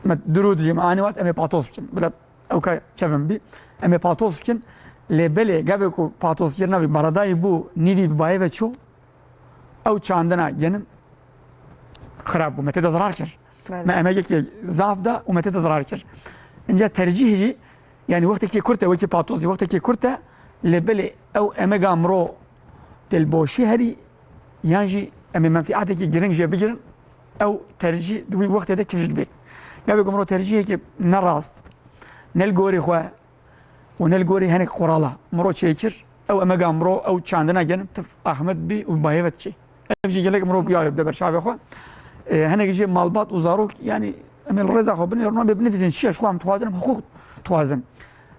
me dirû dijî me anî wat em ê patos bikin. Bila ew ka kevin bî. Em ê patos bikin. Lê belê gavê ku patos kirina vî baradayî bû, nîvî bi bayê ve çû, ew çandina genim xirab bû. Me tê de zarar kir. Belê. Me emegekê zaf da û me tê de zarar kir. Înca tercîh jî, yani wextekê kurt e, wekî patozî, wextekê kurt e, lê belê ew emega miro tê li boşî herî, yan jî em ê menfîatekî giring jê bigirin, ew tercîh di wî wextê de kifş dibê. Gavê ku miro tercîhekê ne rast, ne li gorî xwe û ne li gorî hinek qurala miro çêkir, ew emega miro, ew çandina genim tif axmet bî û bayê ve diçê. Ev jî gelek mirov biyaye bide ber çavê xwe. E, hinek jê malbat û zarok, yani em ê li rêza xwe binêrin, em ê binivîsin çi ye, ji xwe em dixwazin, em hiqûq dixwazin.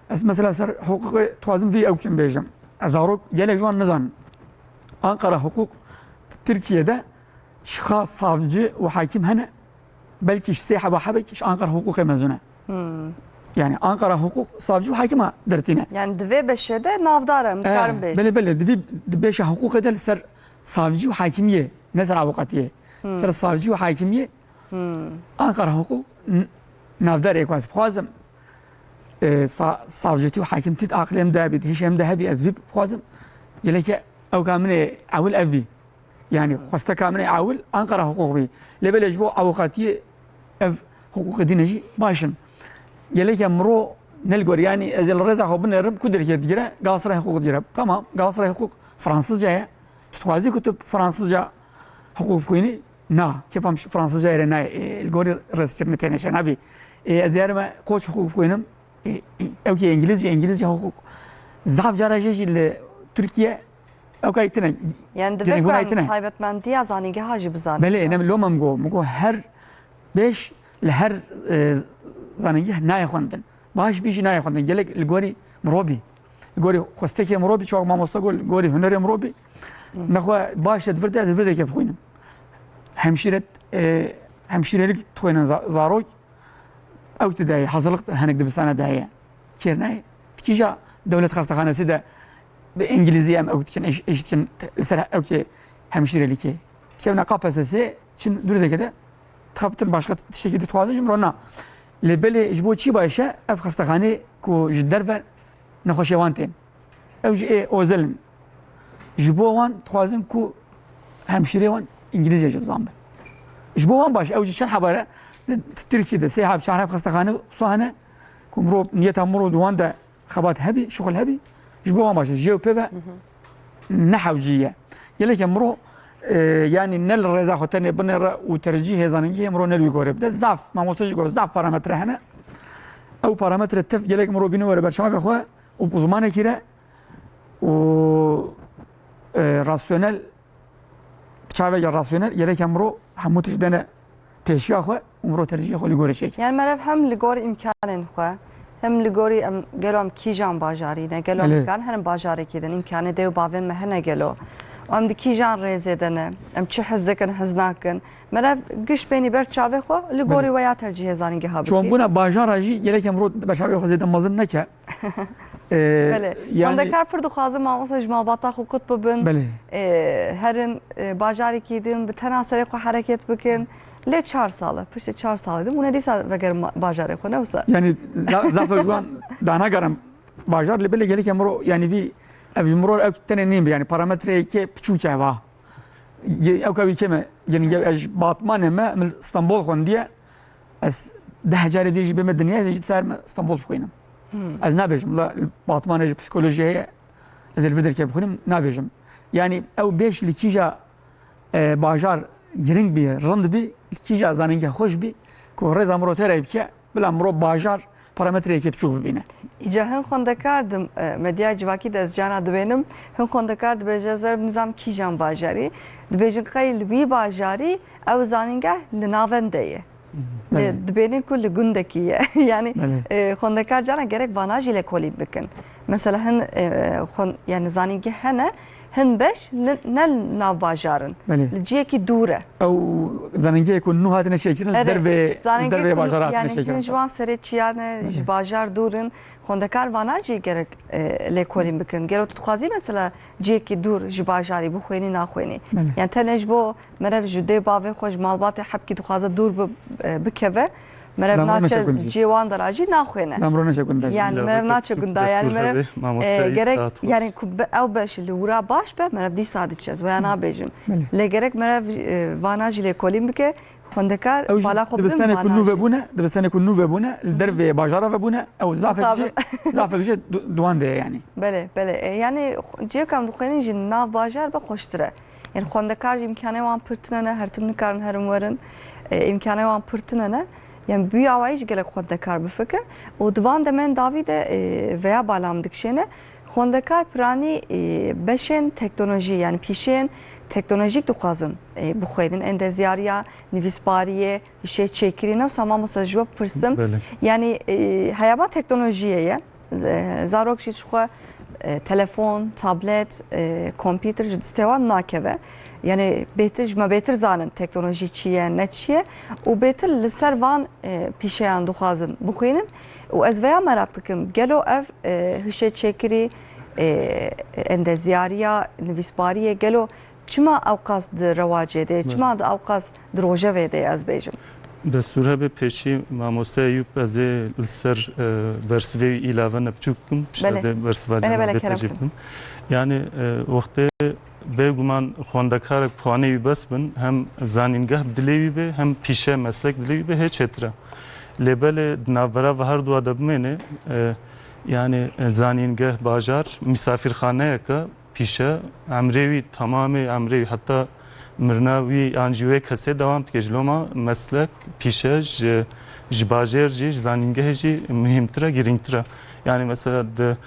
Ez mesela ser hiqûqê dixwazim vî ew kim bêjim. Ez zarok gelek ji wan nizanin. Anqara hiqûq Tirkiye de ji xwe savcı û hakim hene, belkî ji sê heba hebekî ji Anqara hiqûqê mezûn e. Yani Anqara hiqûq savcı û hakima dertîne. Yani di vê beşê de navdar e, em karin bêjin. Belê, belê, di vî, di beşa hiqûqê de li ser savcî û hakimiyê, ne ser avukatiyê. Ser savcî û hakimiyê Anqara hiqûq n-, navdar ê ku ez bixwazim, e, sa-, savcîtî û hakimtî di aqilê em de hebî, di hişê em de hebî, ez vî bixwazim, geleke ew ka min ê ewil ev bî. Yani xwesteka min ê ewil Anqara hiqûq bî. Lê belê ji bo avukatiyê ev hiqûqê dîne jî baş in. Geleke miro ne li gor, yani ez ê li rêza xwe binêrim, ku derkê digire, Galatasaray hiqûq digire. Tamam, Galatasaray hiqûq fransizca ye. Tu dixwazî ku tu fransizca hiqûq bixwînî? Na, kêfa min ji fransizcayê re nayê. Ê, li gorî rêzkirinê têne çênabî. Ê, ez diyarime Koç hiqûq bixwînim. Ê, ê, ew kê îngilîzce, îngilîzce hiqûq zaf cara jê jî li Tirkiye ew kayî tine. Yani divê ku em taybetmendiya zanîngeha jî bizanin. Belê, ne, loma min got, min got her beş li her, e, zanîngeh nayê xwendin. Baş bî jî nayê xwendin. Gelek li gorî mirov bî. Gorî xwestekê mirov bî, çawa mamoste got, gorî hunerê mirov bî. Nexwe baş e, di vir de, ez di vir de kê bixwînim. Hemşîret, e, hemşîrelik dixwînin za-, zarok. Ew ti de ye, hazirlik hinek dibistana de heye. Kêr nayê. Tikîja dewlet xestexanesi de bi îngilîzî em ew dikin, eş-, eş dikin, li ser ew kê hemşîrelikê. Kevna K P S S, çin dûr deke de, dixebitin başqa tiştekî dixwazin, ji min re na. Lê belê ji bo çi baş e, ev xestexanê ku ji derve nexweşê wan tên. Ew jî ê ozel in. Ji bo wan dixwazin ku hemşîrê wan îngilîzce jî bizanbin. Ji bo wan baş, ew jî çend hebare di, di Tirkiyê de sê heb, çar heb xestexane wisa hene ku mirov, niyeta mirov di wan de xebat hebî, şixul hebî, Ji bo wan baş e. Jê û pê ve ne hewcî ye. Gelek em ro, e, yanî ne li rêza xwe tenê binêre û tercîhê zanîngehê em ro ne li wî gorê bide. Zaf, mamoste jî got, zaf parametre hene. Ew parametre tev gelek em ro bîne were ber çavê xwe û bi zimanekî re û, e, rasyonel, bi çaveke rasyonel, gerek em ro hemû tişt dene pêşiya xwe û em ro tercîhê xwe li gorî çêkin. Yani meriv hem li gor îmkanên xwe, hem li gorî em, gelo em kîjan bajarî ne, gelo em Belê. dikarin herin bajarekî din, îmkanê dê û bavên me hene gelo. Û em di kîjan rêzê de ne, em çi hez dikin, hez nakin. Meriv giş bênî ber çavê xwe, li gorî Belê. we ya tercîhê zanîngeha bikî. Çonbûna bajara jî gerek em ro ber çavê xwe zêde mezin neke. Ee, Belê. yani Xwendekar pir dixwazin mamoste ji malbata xwe qut bibin. Belê. Ee, herin, e, bajarekî din bi tena serê xwe hereket bikin. Lê çar sal e, piştî çar salê din hûn ê dîsa vegerin ma-, bajarê xwe, ne wisa? Yani za-, zaf ji wan danagerim bajar, lê belê gelek em ro, yani vî, ev ji min ro ew tenê nîn bi, yani parametreyeke piçûk e va. Ge-, ew ka wî kêm e, yani ge-, ez ji Batmanê me, min Stenbol xwendiye, ez deh carê dî jî bême dinyayê, ez jî dîsa me Stenbol bixwînim. Hmm. Ez nabêjim, la li Batmanê jî psîkolojî heye, ez ê li vir derkê bixwînim, nabêjim. Yani ew bêş li kîja, e, bajar giring bî, rind bî, li kîja zanîngeha xweş bî, ku rêza mirov tê re bike, bila mirov bajar parametreyeke biçûk bibîne. Îca hin xwendekar di, e, medyaya civakî de ez cana dibênim, hin xwendekar dibêje, ez ê nizam kîjan bajarî, dibêjin qey li wî bajarî ew zanîngeh li navendê ye. Belê. Lê dibênin ku li gundekî ye. Yani, Belê. e, xwendekar cana gerek vana jî lêkolîn bikin. Mesela hin, e, xwen-, yani zanîngeh hene, hin beş li, ne li nav bajar in. Belê. Li ciyekî dûr e. Ew zanîngehê ku nû hatine çêkirin, li Erê, dervê, li zanîngehê dervê ku nû, bajara hatine yani çêkirin. Hin ji wan serê çiya ne, Belê. ji bajar dûr in. Xwendekar vana jî gerek, e, lêkolîn bikin. Gero tu dixwazî mesela ciyekî dûr ji bajarî bixwênî, naxwênî. Belê. Yani tenê ji bo meriv ji dê bavê xwe, ji malbatê hebkî dixwaze dûr bi-, e, bikeve. Meriv Lamro naçe neçe gund jî. ciyê wan de ra jî naxwêne. Lamro neçe gund jî. Yani Îlave meriv naçe kir, gunda, yani destûr meriv, hebe, mamoste e, Îsa gerek, Tuğ. yani ku bi-, ew beş li wira baş be, meriv dîsa diçe. Ez waya nabêjim. Belê. Lê gerek meriv, e, vana jî lêkolîn bike. Xwendekar Ew jî bala xwe bidin dibistanê ku vana nû jî. vebûne, dibistanê ku nû vebûne, li dervê bajara vebûne, ew zafek Muqabil. jê, zafek jê du-, duwan de ye yani. Belê, belê. E, yani xu-, ciyê ku em dixwênin jî nav bajar be xweştir e. Yani xwendekar jî îmkanê wan pir tune ne, her tim nikarin herin werin. E, îmkanê wan pir tune ne. Yani bi wî awayî jî gelek xwendekar bifikir. Û di van demên dawî de, e, veya bala min dikişêne. Xwendekar piranî, e, beşên teknolojî, yani pîşeyên teknolojîk dixwazin, e, bixwênin. Endezyariya, nivîsbariyê, hişê çêkirî, ne wisa mamoste ji we bipirsim. Belê. Yani, e, heyama teknolojiyê ye. Z-, zarok jî ji xwe, e, telefon, tablet, e, kompîter ji destê wan nakeve. Yani bêtir, ji me bêtir zanin teknolojî çi ye, ne çi ye. Û bêtir li ser van, e, pîşeyan dixwazin bixwînin. Û ez veya meraq dikim, gelo ev, e, hişê çêkirî, e, endezyariya, nivîsbariyê, gelo çima ewqas di rewacê de ye, Belê. çima di ewqas di rojevê de ye, ez bêjim? Destûr hebe pêşî mamoste Eyûp, ez ê li ser, e, bersivê wî îlave ne biçûk bikim, pişt Belê. ez ê bersiva Belê, belê, cemavetê kerem jî bikim. bikim. Yani, e, wextê bêguman xwendekarek puanê wî bes bin, hem zanîngeh bi dilê wî bê, hem pîşe meslek bi dilê wî bê, hê çêtir e. Lê belê di navbera ve her dua de bimêne, e, yani, e, zanîngeh, bajar, misafirxaneyek e, pîşe, emrê wî, temamê emrê wî, heta mirina wî yan jî wê kesê dewam dike. Ji loma meslek, pîşe ji, ji bajêr jî, ji zanîngehê jî muhîmtir e, girîngtir e. Yani mesela di,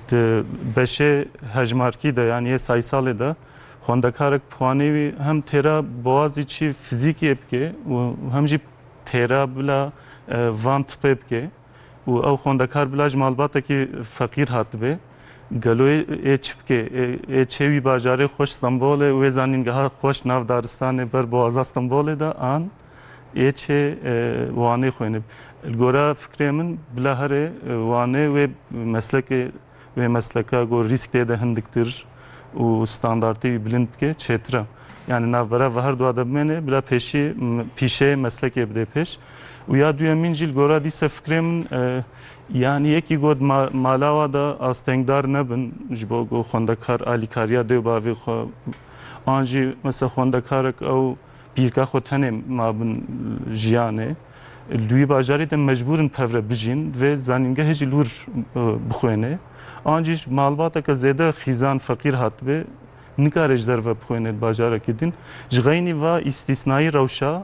di beşê hejmarkî de, yani yê saysalê de, xwendekarek puanê wî hem têra boğazî çi fizîkî bike û hem jî têra bila, e, van tipê bike û ew xwendekar bila ji malbatekî feqîr hatibe, gelo ê, ê çi bike? Ê, ê çê wî bajarê xweş Stenbolê, wê zanîngeha xweş nav daristanê ber boğaza Stenbolê de an ê çê, e, Wanê xwêne? Li gora fikrê min bila herê, e, Wanê wê meslekê wê mesleka ku rîsk tê de hindiktir û standartê wî bilind bike, çêtir e. Yani navbera ve her dua de bimêne, bila pêşî m-, pîşeyê meslekê bide pêş. Û ya duyemîn jî li gora dîse fikrê min, e, yani yekî got ma-, mala wa de astengdar nebin, ji bo ku xwendekar alîkariya dê û bavê xwe, an jî mesela xwendekarek ew pîrka xwe tenê mabin jiyanê. Li wî bajarê de mecbûr in pevre bijîn, divê zanîngehê jî li wir, e, bixwêne. An jî ji malbateke zêde xîzan, feqîr hatibê, nikare ji derve bixwêne li bajarekî din. Ji xeynî va îstîsnayî rewşa,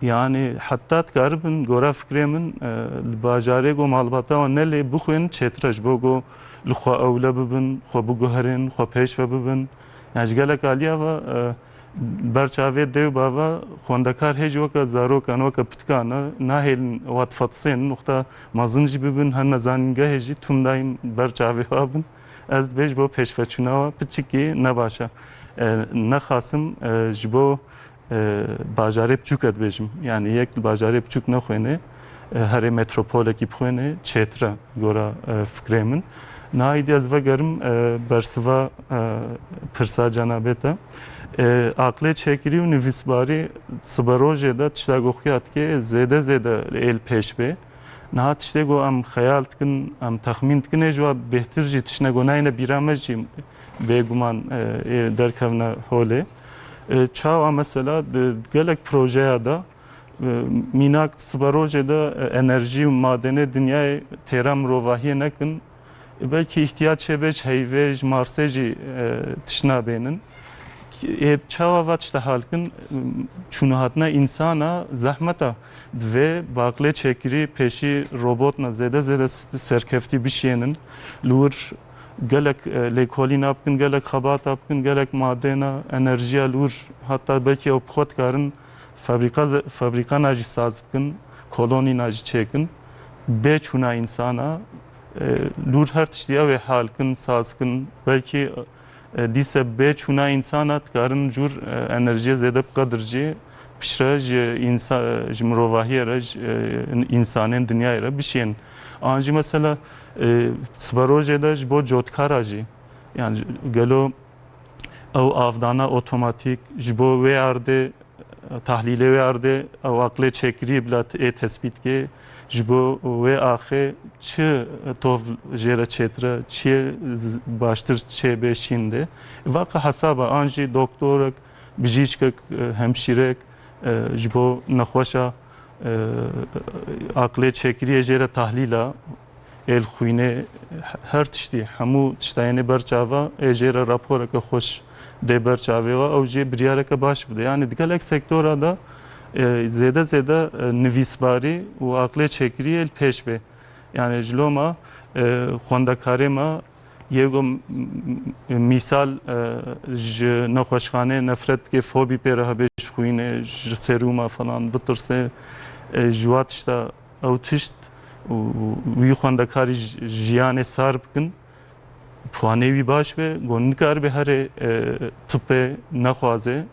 yanî heta dikaribin, gora fikrê min, e, li bajarê ku malbata wan ne lê bixwên çêtir e, ji bo ku li xwe ewle bibin, xwe biguherên, xwe pêş ve bibin. Yani ji gelek aliya ve, e, ber çavê dê û bava xwendekar hê jî weke zarokan, weke pitikana nahêlin wat fetisên, wexta mezin jî bibin, hene zanîngehê jî tûm dayîm ber çavê wa bin. Ez dibêj bo pêşveçûna wa piçikî ne baş e. E, nexasim, e, ji bo, e, bajarê piçûk e dibêjim. Yani yek li bajarê piçûk nexwêne, e, herê metropolekî bixwêne, çêtir e gora, e, fikrê min. Niha îdî ez vegerim, e, bersiva, e, pirsa cenabê te. E, aqlê çêkirî û nivîsbarî siberojê de tişta ku xuya dike zêde zêde êl pêş bê. Niha tiştê ku em xeyal dikin, em texmîn dikin, ê ji wa bêhtir jî tiştine ku nayêne bîra me jî bêguman, e, ê derkevne holê. E, çawa mesela di gelek projeya de, e, mînak siberojê de, e, enerjî û madenê dinyayê têra mirovahiyê nekin, e, belkî îhtiyac hebe ji heyvê, ji Marsê jî, e, tiştine bênin. Ê çawa va tişta hal kin, çûna hatina însana zehmet e. Divê bi aqlê çêkirî pêşî robotna zêde zêde s-, serkeftî bişiyênin. Li wir gelek, e, lêkolîna bikin, gelek xebata bikin, gelek madêna, enerjiya li wir, heta belkî ew bi xwe dikarin fabrîka ze-, fabrîkana jî saz bikin, kolonîna jî çêkin. Bê çûna însana, e, li wir her tiştî ew ê hal kin, saz kin. Belkî, e, dîse bê çûna însana dikarin jûr, e, enerjiyê zêde bi qedir jî piştre ji însa-, ji mirovahiyê re, ji, e, însanên dinyayê re bişiyên. An jî mesela, e, siberojê de ji bo cotkara jî, yani gelo ew avdana otomatîk ji bo wê erdê, tahlîlê wê erdê, ew aqlê çêkirî bila ê tespît kê, ji bo wê axê çi tov jê re çêtir e, çiyê z-, baştir çêbê şîn dê. Vaqe hesaba an jî doktorek, bijîşkek, e, hemşîrek, e, ji bo nexweşa, e, aqlê çêkiriyê jê re tahlîla, êl xwînê, her tiştî, hemû tiştayênê ber çava, ê jê re raporeke xweş dê ber çavê we, ew jê biryareke baş bide. Yani di gelek sektora de, e, zêde zêde, e, nivîsbarî û aqlê çêkirî ê li pêş bê. Yani ji loma, e, xwendekarê me yê ku m-, m-, mîsal, e, ji nexweşxanê nefret bike, fobî pê re hebe, ji xwînê, ji serûma falan bitirse, e, ji wa tişta ew tişt û wî xwendekarî ji-, jiyanê sar bikin, puanê wî baş be, got nikaribe herê, e, tipê nexwaze,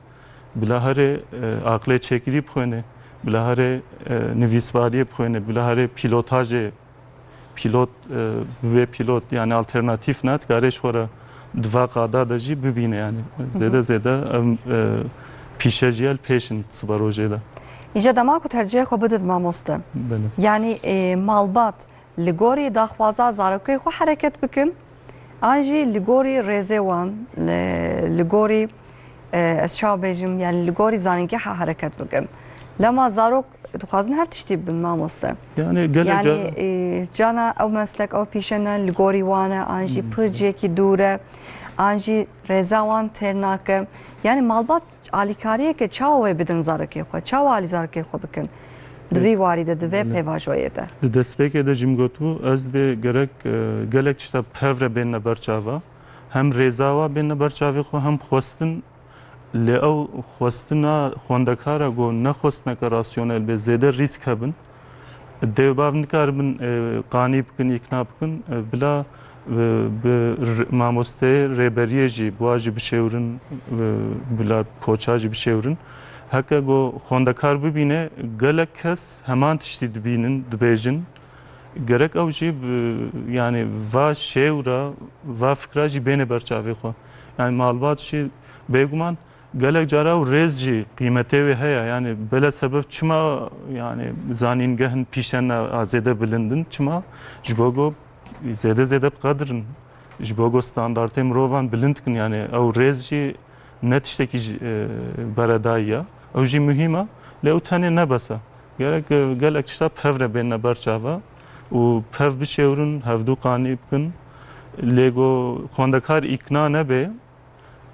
bila herê, e, aqlê çêkirî bixwêne, bila herê, e, nivîsbariyê bixwêne, bila herê pîlotajê, pîlot, e, bibe pîlot, yani alternatîf ne, dikare ji xwe re di va qada de jî bibîne yani. Zêde zêde ev, e, pîşe jî el pêş in siberojê de. Îja dema ku tercihê xwe bidin mamoste. Belê. Yani, e, malbat li gorî daxwaza zarokê xwe hereket bikin, an jî li gorî rêzê wan, li, li gorî, e, ez çawa bêjim, yani li gorî zanîngeha hereket bikin. Lema zarok dixwazin her tiştî bin mamoste. Yani gelek Yani, cara e, cana ew meslek, ew pîşe ne li gorî wan e, an jî Hmm. pir cihekî dûr e, an jî rêza wan têr nake. Yani malbat alîkariyeke çawa wê bidin zarokê xwe, çawa alî zarokê xwe bikin? Di vî warî de, di vê Belê. pêvajoyê de. Di destpêkê de jî min gotibû, ez dibê gerek, e, gelek tişta bi hev re bênine ber çava. Hem rêza wa bênine ber çavê xwe, hem xwestin Lê ew xwestina xwendekara ku ne xwestineke rasyonel be, zêde rîsk hebin. Dê û bav nikaribin, e, qanî bikin, îkna bikin, e, bila, e, bi r-, mamosteyê rêberiyê jî, bi wa jî bişêwirin, e, bila koça jî bişêwirin. Heke ku xwendekar bibîne, gelek kes heman tiştî dibînin, dibêjin. Gerek ew jî bi, yani va şêwra, va fikra jî bêne ber çavê xwe. Yani malbat jî bêguman gelek cara ew rêz jî qîmetê wê heye. Yani bele sebeb çima yani zanîngehin pîşe ne a zêde bilind in? Çima? Ji bo ku zêde zêde bi qedir in. Ji bo ku standartê mirovan bilind kin. Yani ew rêz jî ne tiştekî ji, e, beredayî ye. Ew jî muhîm e. Lê ew tenê ne bes e. Gerek, e, gelek tişta pev re bêne ber çava û pev bişêwrin, hevdû qanî bikin. Lê go xwendekar îkna nebe,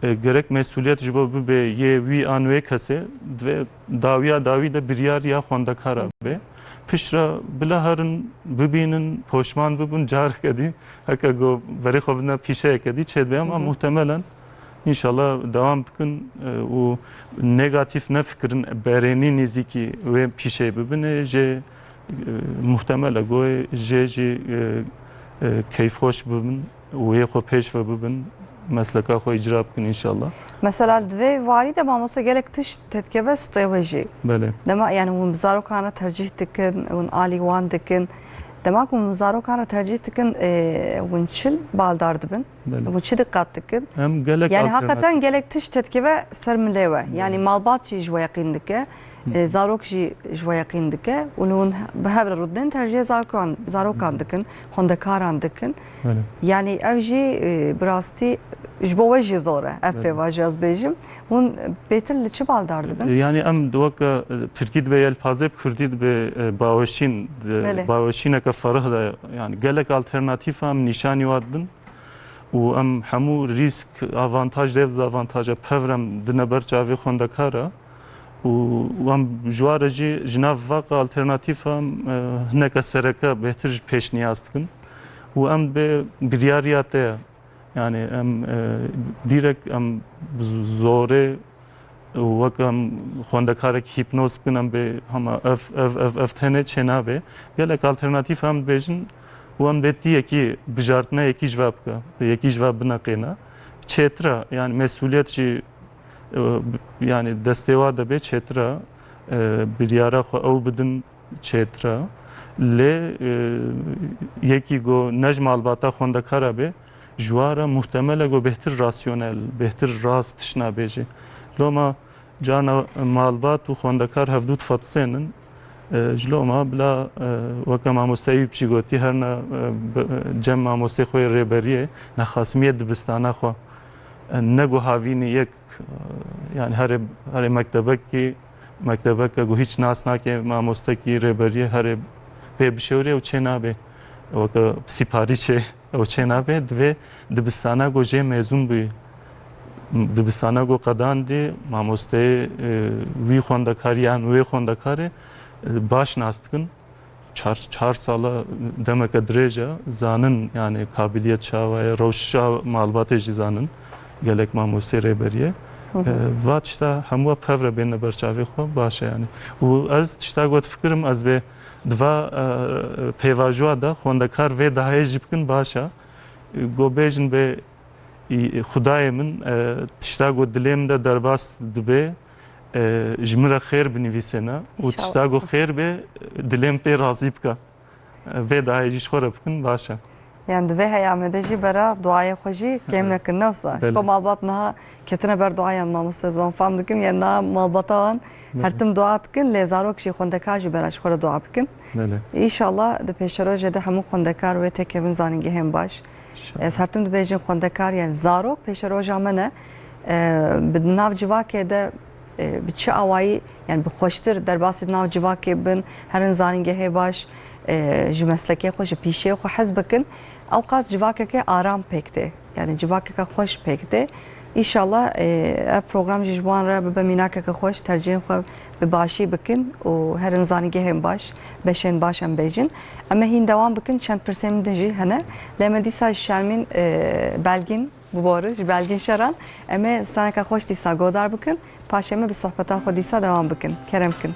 e, gerek mesûliyet ji bo bibe yê wî an wê kesê, divê dawiya dawî de biryar ya xwendekara be. Piştre bila herin, bibînin, poşman bibin, careke dî, heke go berê xwe bidine pîşeyeke dî çêdibe, ama Hı hı. muhtemelen, înşallah, dewam bikin, e, û negatîf nefikirin, berênî nêzîkî wê pîşeyê bibin, ê jê, e, muhtemel e, go ê jê jî, e, e, keyfxweş bibin û yê xwe pêş ve bibin, mesleka xwe îcra bikin, înşallah. Mesela, li vê warî de, mamoste, gelek tişt têdikeve stûyê we jî. Belê. Dema, yani, hûn bi zarokan re tercîh dikin, hûn alî wan dikin. Dema ku hûn bi zarokan re tercîh dikin, e, hûn çi baldar dibin? Belê. Hûn çi diqat dikin? Em gelek Yani, heqeten alternatîf gelek tişt têdikeve ser milê we. Yani, Belê. malbat jî ji we yeqîn dike, Hı hı. e, zarok jî ji we yeqîn dike. Û hûn bi hev re rûdinin tercihê zarokan, zarokan Hı hı. dikin, xwendekaran dikin. Belê. Yani, ev jî, e, bi rastî ji bo we jî zor e, ev Belê. pêvajoya ez bêjim. Hûn bêtir li çi baldar dibin? Yani, em di weke, e, tirkî dibe yelpaze, bi kurdî dibe, e, baweşîn, di Belê. baweşîneke ferih de, yani, gelek alternatîf em nîşanî wa didin. Û em hemû rîsk, avantaj, dezavantaja pev re em dine ber çavê xwendekara. Û, û em ji wa re jî ji nav vaka alternatîfa em, e, hineke sereke bêhtir jî pêşniyaz dikin. Û em bi biryariya te ye. Yani em, e, dîrek em z-, zorê û wek em xwendekarek hîpnoz bikin, em bê hema ev, ev, ev, ev tenê çênabe. Gelek alternatîf em dibêjin û em bê ti yekî bijartine yekî ji ve bike, yekî ji ve bineqêne. Çêtir e, yani mesûliyet jî, e, yani destê wa de bê çêtir e, e, biryara xwe ew bidin çêtir e. Lê, e, yekî go ne ji malbata xwendekara bê, ji wa re muhtemel e ku bêhtir rasyonel, bêhtir rast tiştna bêjê. Loma carna malbat û xwendekar hevdû difetisênin. E, ji loma bila, e, weke mamoste Eyûp jî gotî, herna, e, bi-, cem mamostê xwe yê rêberiyê, nexasimiyê dibistana xwe, e, ne ku havînî yek, e, yani herê, herê mektebekî, mektebeke ku hîç nas nake mamostekî rêberiyê herê pê bişewrê û çê nabe. Weke sîparî çê. Ew çênabe, divê dibistana ku jê mêzûn bûyî, dibistana ku qedandî, mamosteyê, e, wî xwendekar yan wê xwendekarê, e, baş nas dikin. Çar, çar sala demeke dirêj e, zanin, yani, kabiliyet çawa ye, rewşa malbatê jî zanin, gelek mamostê rêberiyê. Hı hı. E, va tişta hemû pev re bêne ber çavê xwe, baş e, yani. Û ez tişta ku difikirim, ez bê Di va, e, pêvajoya de xwendekar vê dahiyê jî bikin baş e. Go bêjin bê, î, Xwedayê min, e, tişta ku dilê min de derbas dibe, e, ji min re xêr binivîsêne û İnşallah. tişta ku xêr bê, dilê min pê razî bike. E, vê dahiyê jî ji xwe re bikin baş e. Yani di vê heyamê de jî bera duayê xwe jî kêm Belê. nekin, ne wisa? Belê. Ji xwe malbat niha ketine ber duayan, mamoste, ez wan fam dikim, yani niha malbata wan Belê. her tim dua dikin, lê zarok jî, xwendekar jî bera ji xwe re dua bikin. Belê. Înşallah di pêşerojê de hemû xwendekar wê têkevin zanîngehên baş. Înşallah. Ez her tim dibêjin xwendekar, yani zarok pêşeroja me ne. E, bi nav civakê de, e, bi çi awayî, yani bi xweştir derbasî di nav civakê bin, herin zanîngehê baş, e, ji meslekê xwe, ji pîşeyê xwe hez bikin. Ewqas civakeke aram pêk tê. Yani civakeke xweş pêk tê. Înşallah, e, ev program jî ji wan re bibe mînakeke xweş, tercihên xwe bi başî bikin û herin zanîngehên baş, beşên baş em bêjin. Em ê hîn dewam bikin, çend pirsên min din jî hene. Lê me dîsa ji Şermîn, e, Belgîn, Bibore, ji Belgîn Şeran. Em ê straneke xweş dîsa godar bikin. Paşê me bi sohbeta xwe dîsa dewam bikin. Kerem kin.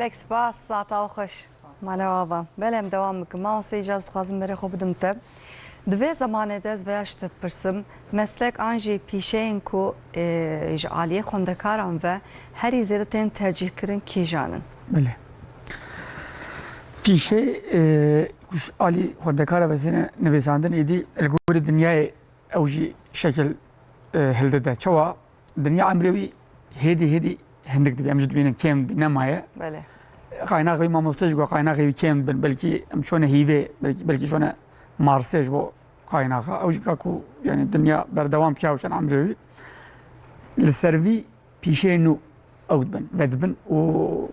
Gelek spas, saeta we xweş. Mala we ava. Belê, em dewam bikin. Mamoste, îcar ez dixwazim berê xwe bidim te. Di vê zemanê de ez vêya ji te bipirsim, meslek an jî pîşeyên ku, e, ji aliyê xwendekaran ve herî zêde tên tercîhkirin kîjan in? Belê. Pîşe, e, ku ji alî xwendekara ve têne nivîsandin, êdî li gorî dinyayê ew jî şekil, e, hildide. Çawa? Dinya emrê wî hêdî hêdî hindik dibe. Em jî dibînin kêm dibî, nemaye. Belê. Qaynaxê wî, mamoste jî got, qaynaxê wî kêm dibin. Belkî em çûne hîvê, belkî, belkî çûne Marsê ji bo qaynaxa. Ew jî ka ku, yani, dinya berdewam bike, ew çend emrê wî. Li ser vî pîşeyên nû ew dibin, vedibin û,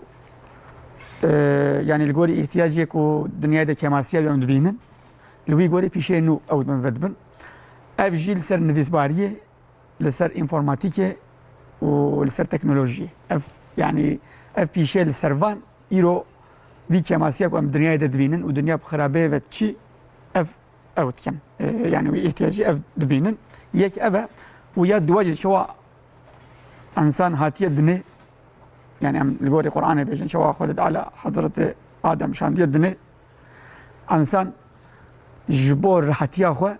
e, yani, li gorî îhtiyacê ku dinyayê de kêmasiya wî em dibînin, li wî gorî pîşeyên nû ew dibin, vedibin. Ev jî li ser nivîsbariyê, li ser înformatîkê û li ser teknolojiyê. Ev, yani, ev pîşe li ser van îro vî kêmasiya ku em dinyayê de dibînin û dinya bi xirabeyê ve diçî, ev, ew dikin. E, yani, wî îhtiyacî ev dibînin. Yek ev e û ya duwa jî çawa însan hatiye dinê, yani, em li gorî Qur'anê bêjin, çawa Xwedê Teala Hezretê Adem şandiye dinê, însan ji bo rihetiya xwe,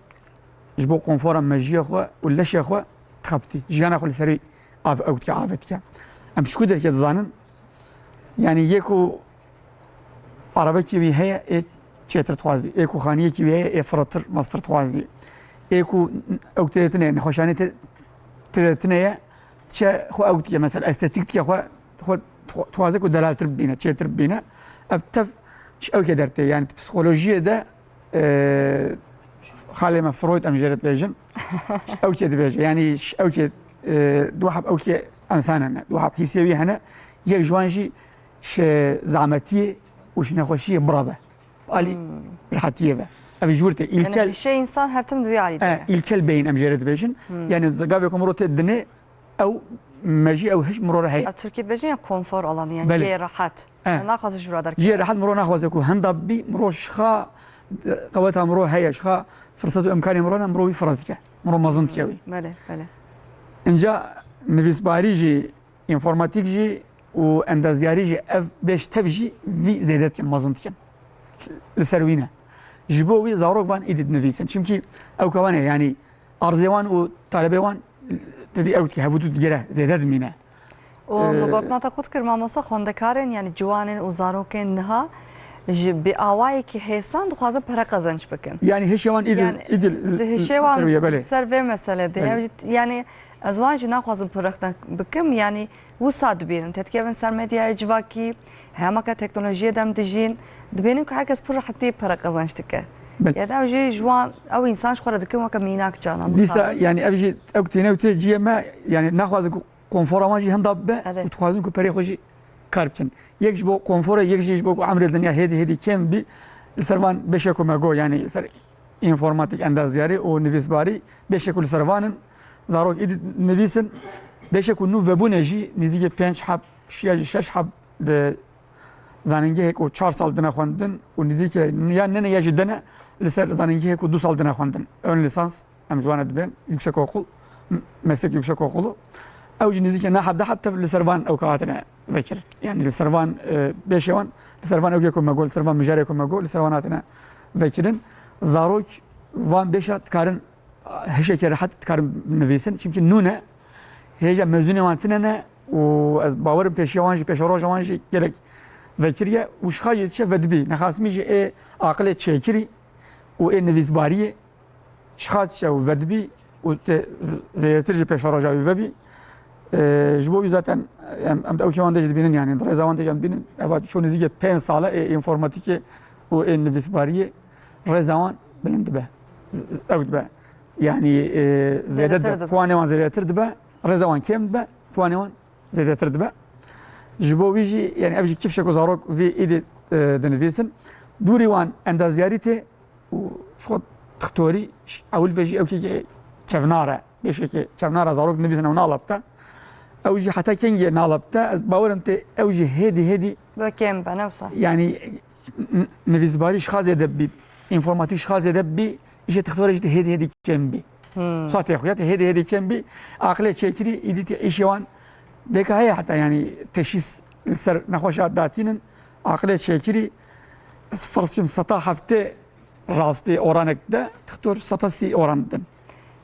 ji bo konfora mejiyê xwe û leşê xwe dixebitî. Jiyana xwe li serî av ew dike, ave dike. Em ji ku derkê dizanin? Yani, yê ku arabekî wî heye, ê çêtir dixwazî. Ê ku xaniyekî wî heye, ê firtir, mestir dixwazî. Ê ku ew tê tine, nexweşanê tê, tê tine ye, çe xwe ew dike, mesela estetîk dike xwe, xwe dixwaze ku delaltir bibîne, çêtir bibîne. Ev tev ji ew kê dertê. Yani, psikolojiyê de, e, xalê me Freud, em jê re dibêjin, ji ew kê dibêje. Yani, ji ew kê, e, du heb ew kê însan hene, du heb hîsê wî hene. Yek ji wan jî ji zehmetiyê û ji nexweşiyê bira be. Alî rehetiyê ve. Ev ji wir tê. Yani, îlkel, pîşeyê însan her tim di wî alî de e, ye. Îlkel beyin em jê re dibêjin. Yani, gavê ku mirov tê dinê, ew mejî, ew hişk mirov re heye. Ev Tirkî dibêjin ya konfor alanı, yani, belê, cihê rehet. E. Naxwaze ji vira derkeve. Cihê rehet mirov naxwaze ku hinda bibî, mirov şixa, qeweta mirov heye, şixa firsat û imkanê mirov ne, mirov wî fira dike. Mirov mezin dike wî. Belê, belê. Înca nivîsbarî jî, înformatîk jî û endazyarî jî, ev pêş tev jî vî zêde dikin, mezin dikin. Li ser wî ne. Ji bo wî zarok van êdî dinivîsin. Çimkî ew ka wan e, yanî arzê wan û talebê wan, te dî ew dike, hevû tu digere, zêde dimîne. Û, ee, min gotina te qut kir, mamosta, xwendekarên, yanî ciwanên û zarokên niha ji bi awayekî hêsan dixwazin pere qezenc bikin. Yanî hişê wan êdî, yanî êdî di hişê wan ser wî ye, belê. Ser vê meselê de. Belê. Ev jî, yanî ez wan jî naxwazim pir rexne bikim, yanî wisa dibînin. Têdikevin ser medyaya civakî, hema ke teknolojiyê de em dijîn, dibînin ku herkes pir rehetî pere qezenc dike. Belê. Ya da ew jî ji wan, ew însan ji xwe re dikin weke mînak canan. Dîsa, yanî ev jî ew tîne û tê cihê me, yanî naxwazin ku konfora wan jî hinda bibe, erê, û dixwazin ku perê xwe jî kar bikin. Yek ji bo konforê, yek jî ji bo ku emrê dinya hêdî hêdî kêm bî, li ser van beşê ku me got, yanî ser înformatîk, endazyarî û nivîsbarî, beşê ku li ser van in, zarok êdî nivîsin, beşê ku nû vebûne jî nîzîkî pênc heb, ya jî şeş heb di zanîngehê ku çar sal dine xwendin û nîzîkî ya nene ya jî dene li ser zanîngehê ku du sal dine xwendin. Ön lisans, em ji wan re dibên yüksekokul, m-, meslek yüksekokulu. Ew jî nêzîkî neh hevdeh heb tev li ser van ew ka hatine vekirin. Yani li ser van, e, beşê wan, li ser van ew yê ku me got, li ser van mijarê ku me got, li ser wan hatine vekirin. Zarok van beşa dikarin, hişekê rehet dikarin nivîsin. Çimkî nû ne, hêja mezûnê wan tine ne û ez bawerim pêşiya wan jî, pêşeroja wan jî gelek vekiriye û şixa jî diçe vedibî. Nexasimî jî ê aqilê çêkirî û ê nivîsbariyê şixa diçe û vedibî û tê z-, zêdetir jî pêşeroja wî vebî. Ee, ji bo wî zaten em, em di ew kêwan de jî dibînin, yani di rêza wan de jî em dibînin. Eva çû nêzîkê pênc sal e ê înformatîkê û ê nivîsbariyê rêza wan bilind dibe. Z-, z-, ew dibe. Yani, e, zêde dibe. Zêdetir dibe. Puanê wan zêdetir dibe. Rêza wan kêm dibe. Puanê wan zêdetir dibe. Ji bo wî jî, yani ev jî kifşe ku zarok vî êdî, e, dinivîsin. Dûrî wan endazyarî tê û ji xwe dixtorî, ş-, ewil ve jî ew kekê kevnar e. Beşekê kevnar e, zarok dinivîsin ew nalebte. Ew jî heta kengê nalebte, ez bawerim tê ew jî hêdî hêdî. Bi kêm be, ne wisa. Yani n-, nivîsbarî ji xwe zêde bî, înformatîk ji xwe zêde bî, îşê dixtorê jî tê hêdî hêdî kêm bî. Hmm. Sa tê xuya tê hêdî hêdî kêm bî. Aqilê çêkirî, îdî tê îşê wan vêka heye heta, yani teşhîs li ser nexweşa datînin, aqilê çêkirî, ez ferz bikim seta heftê rastî oranek de, doktor seta sî oran didin.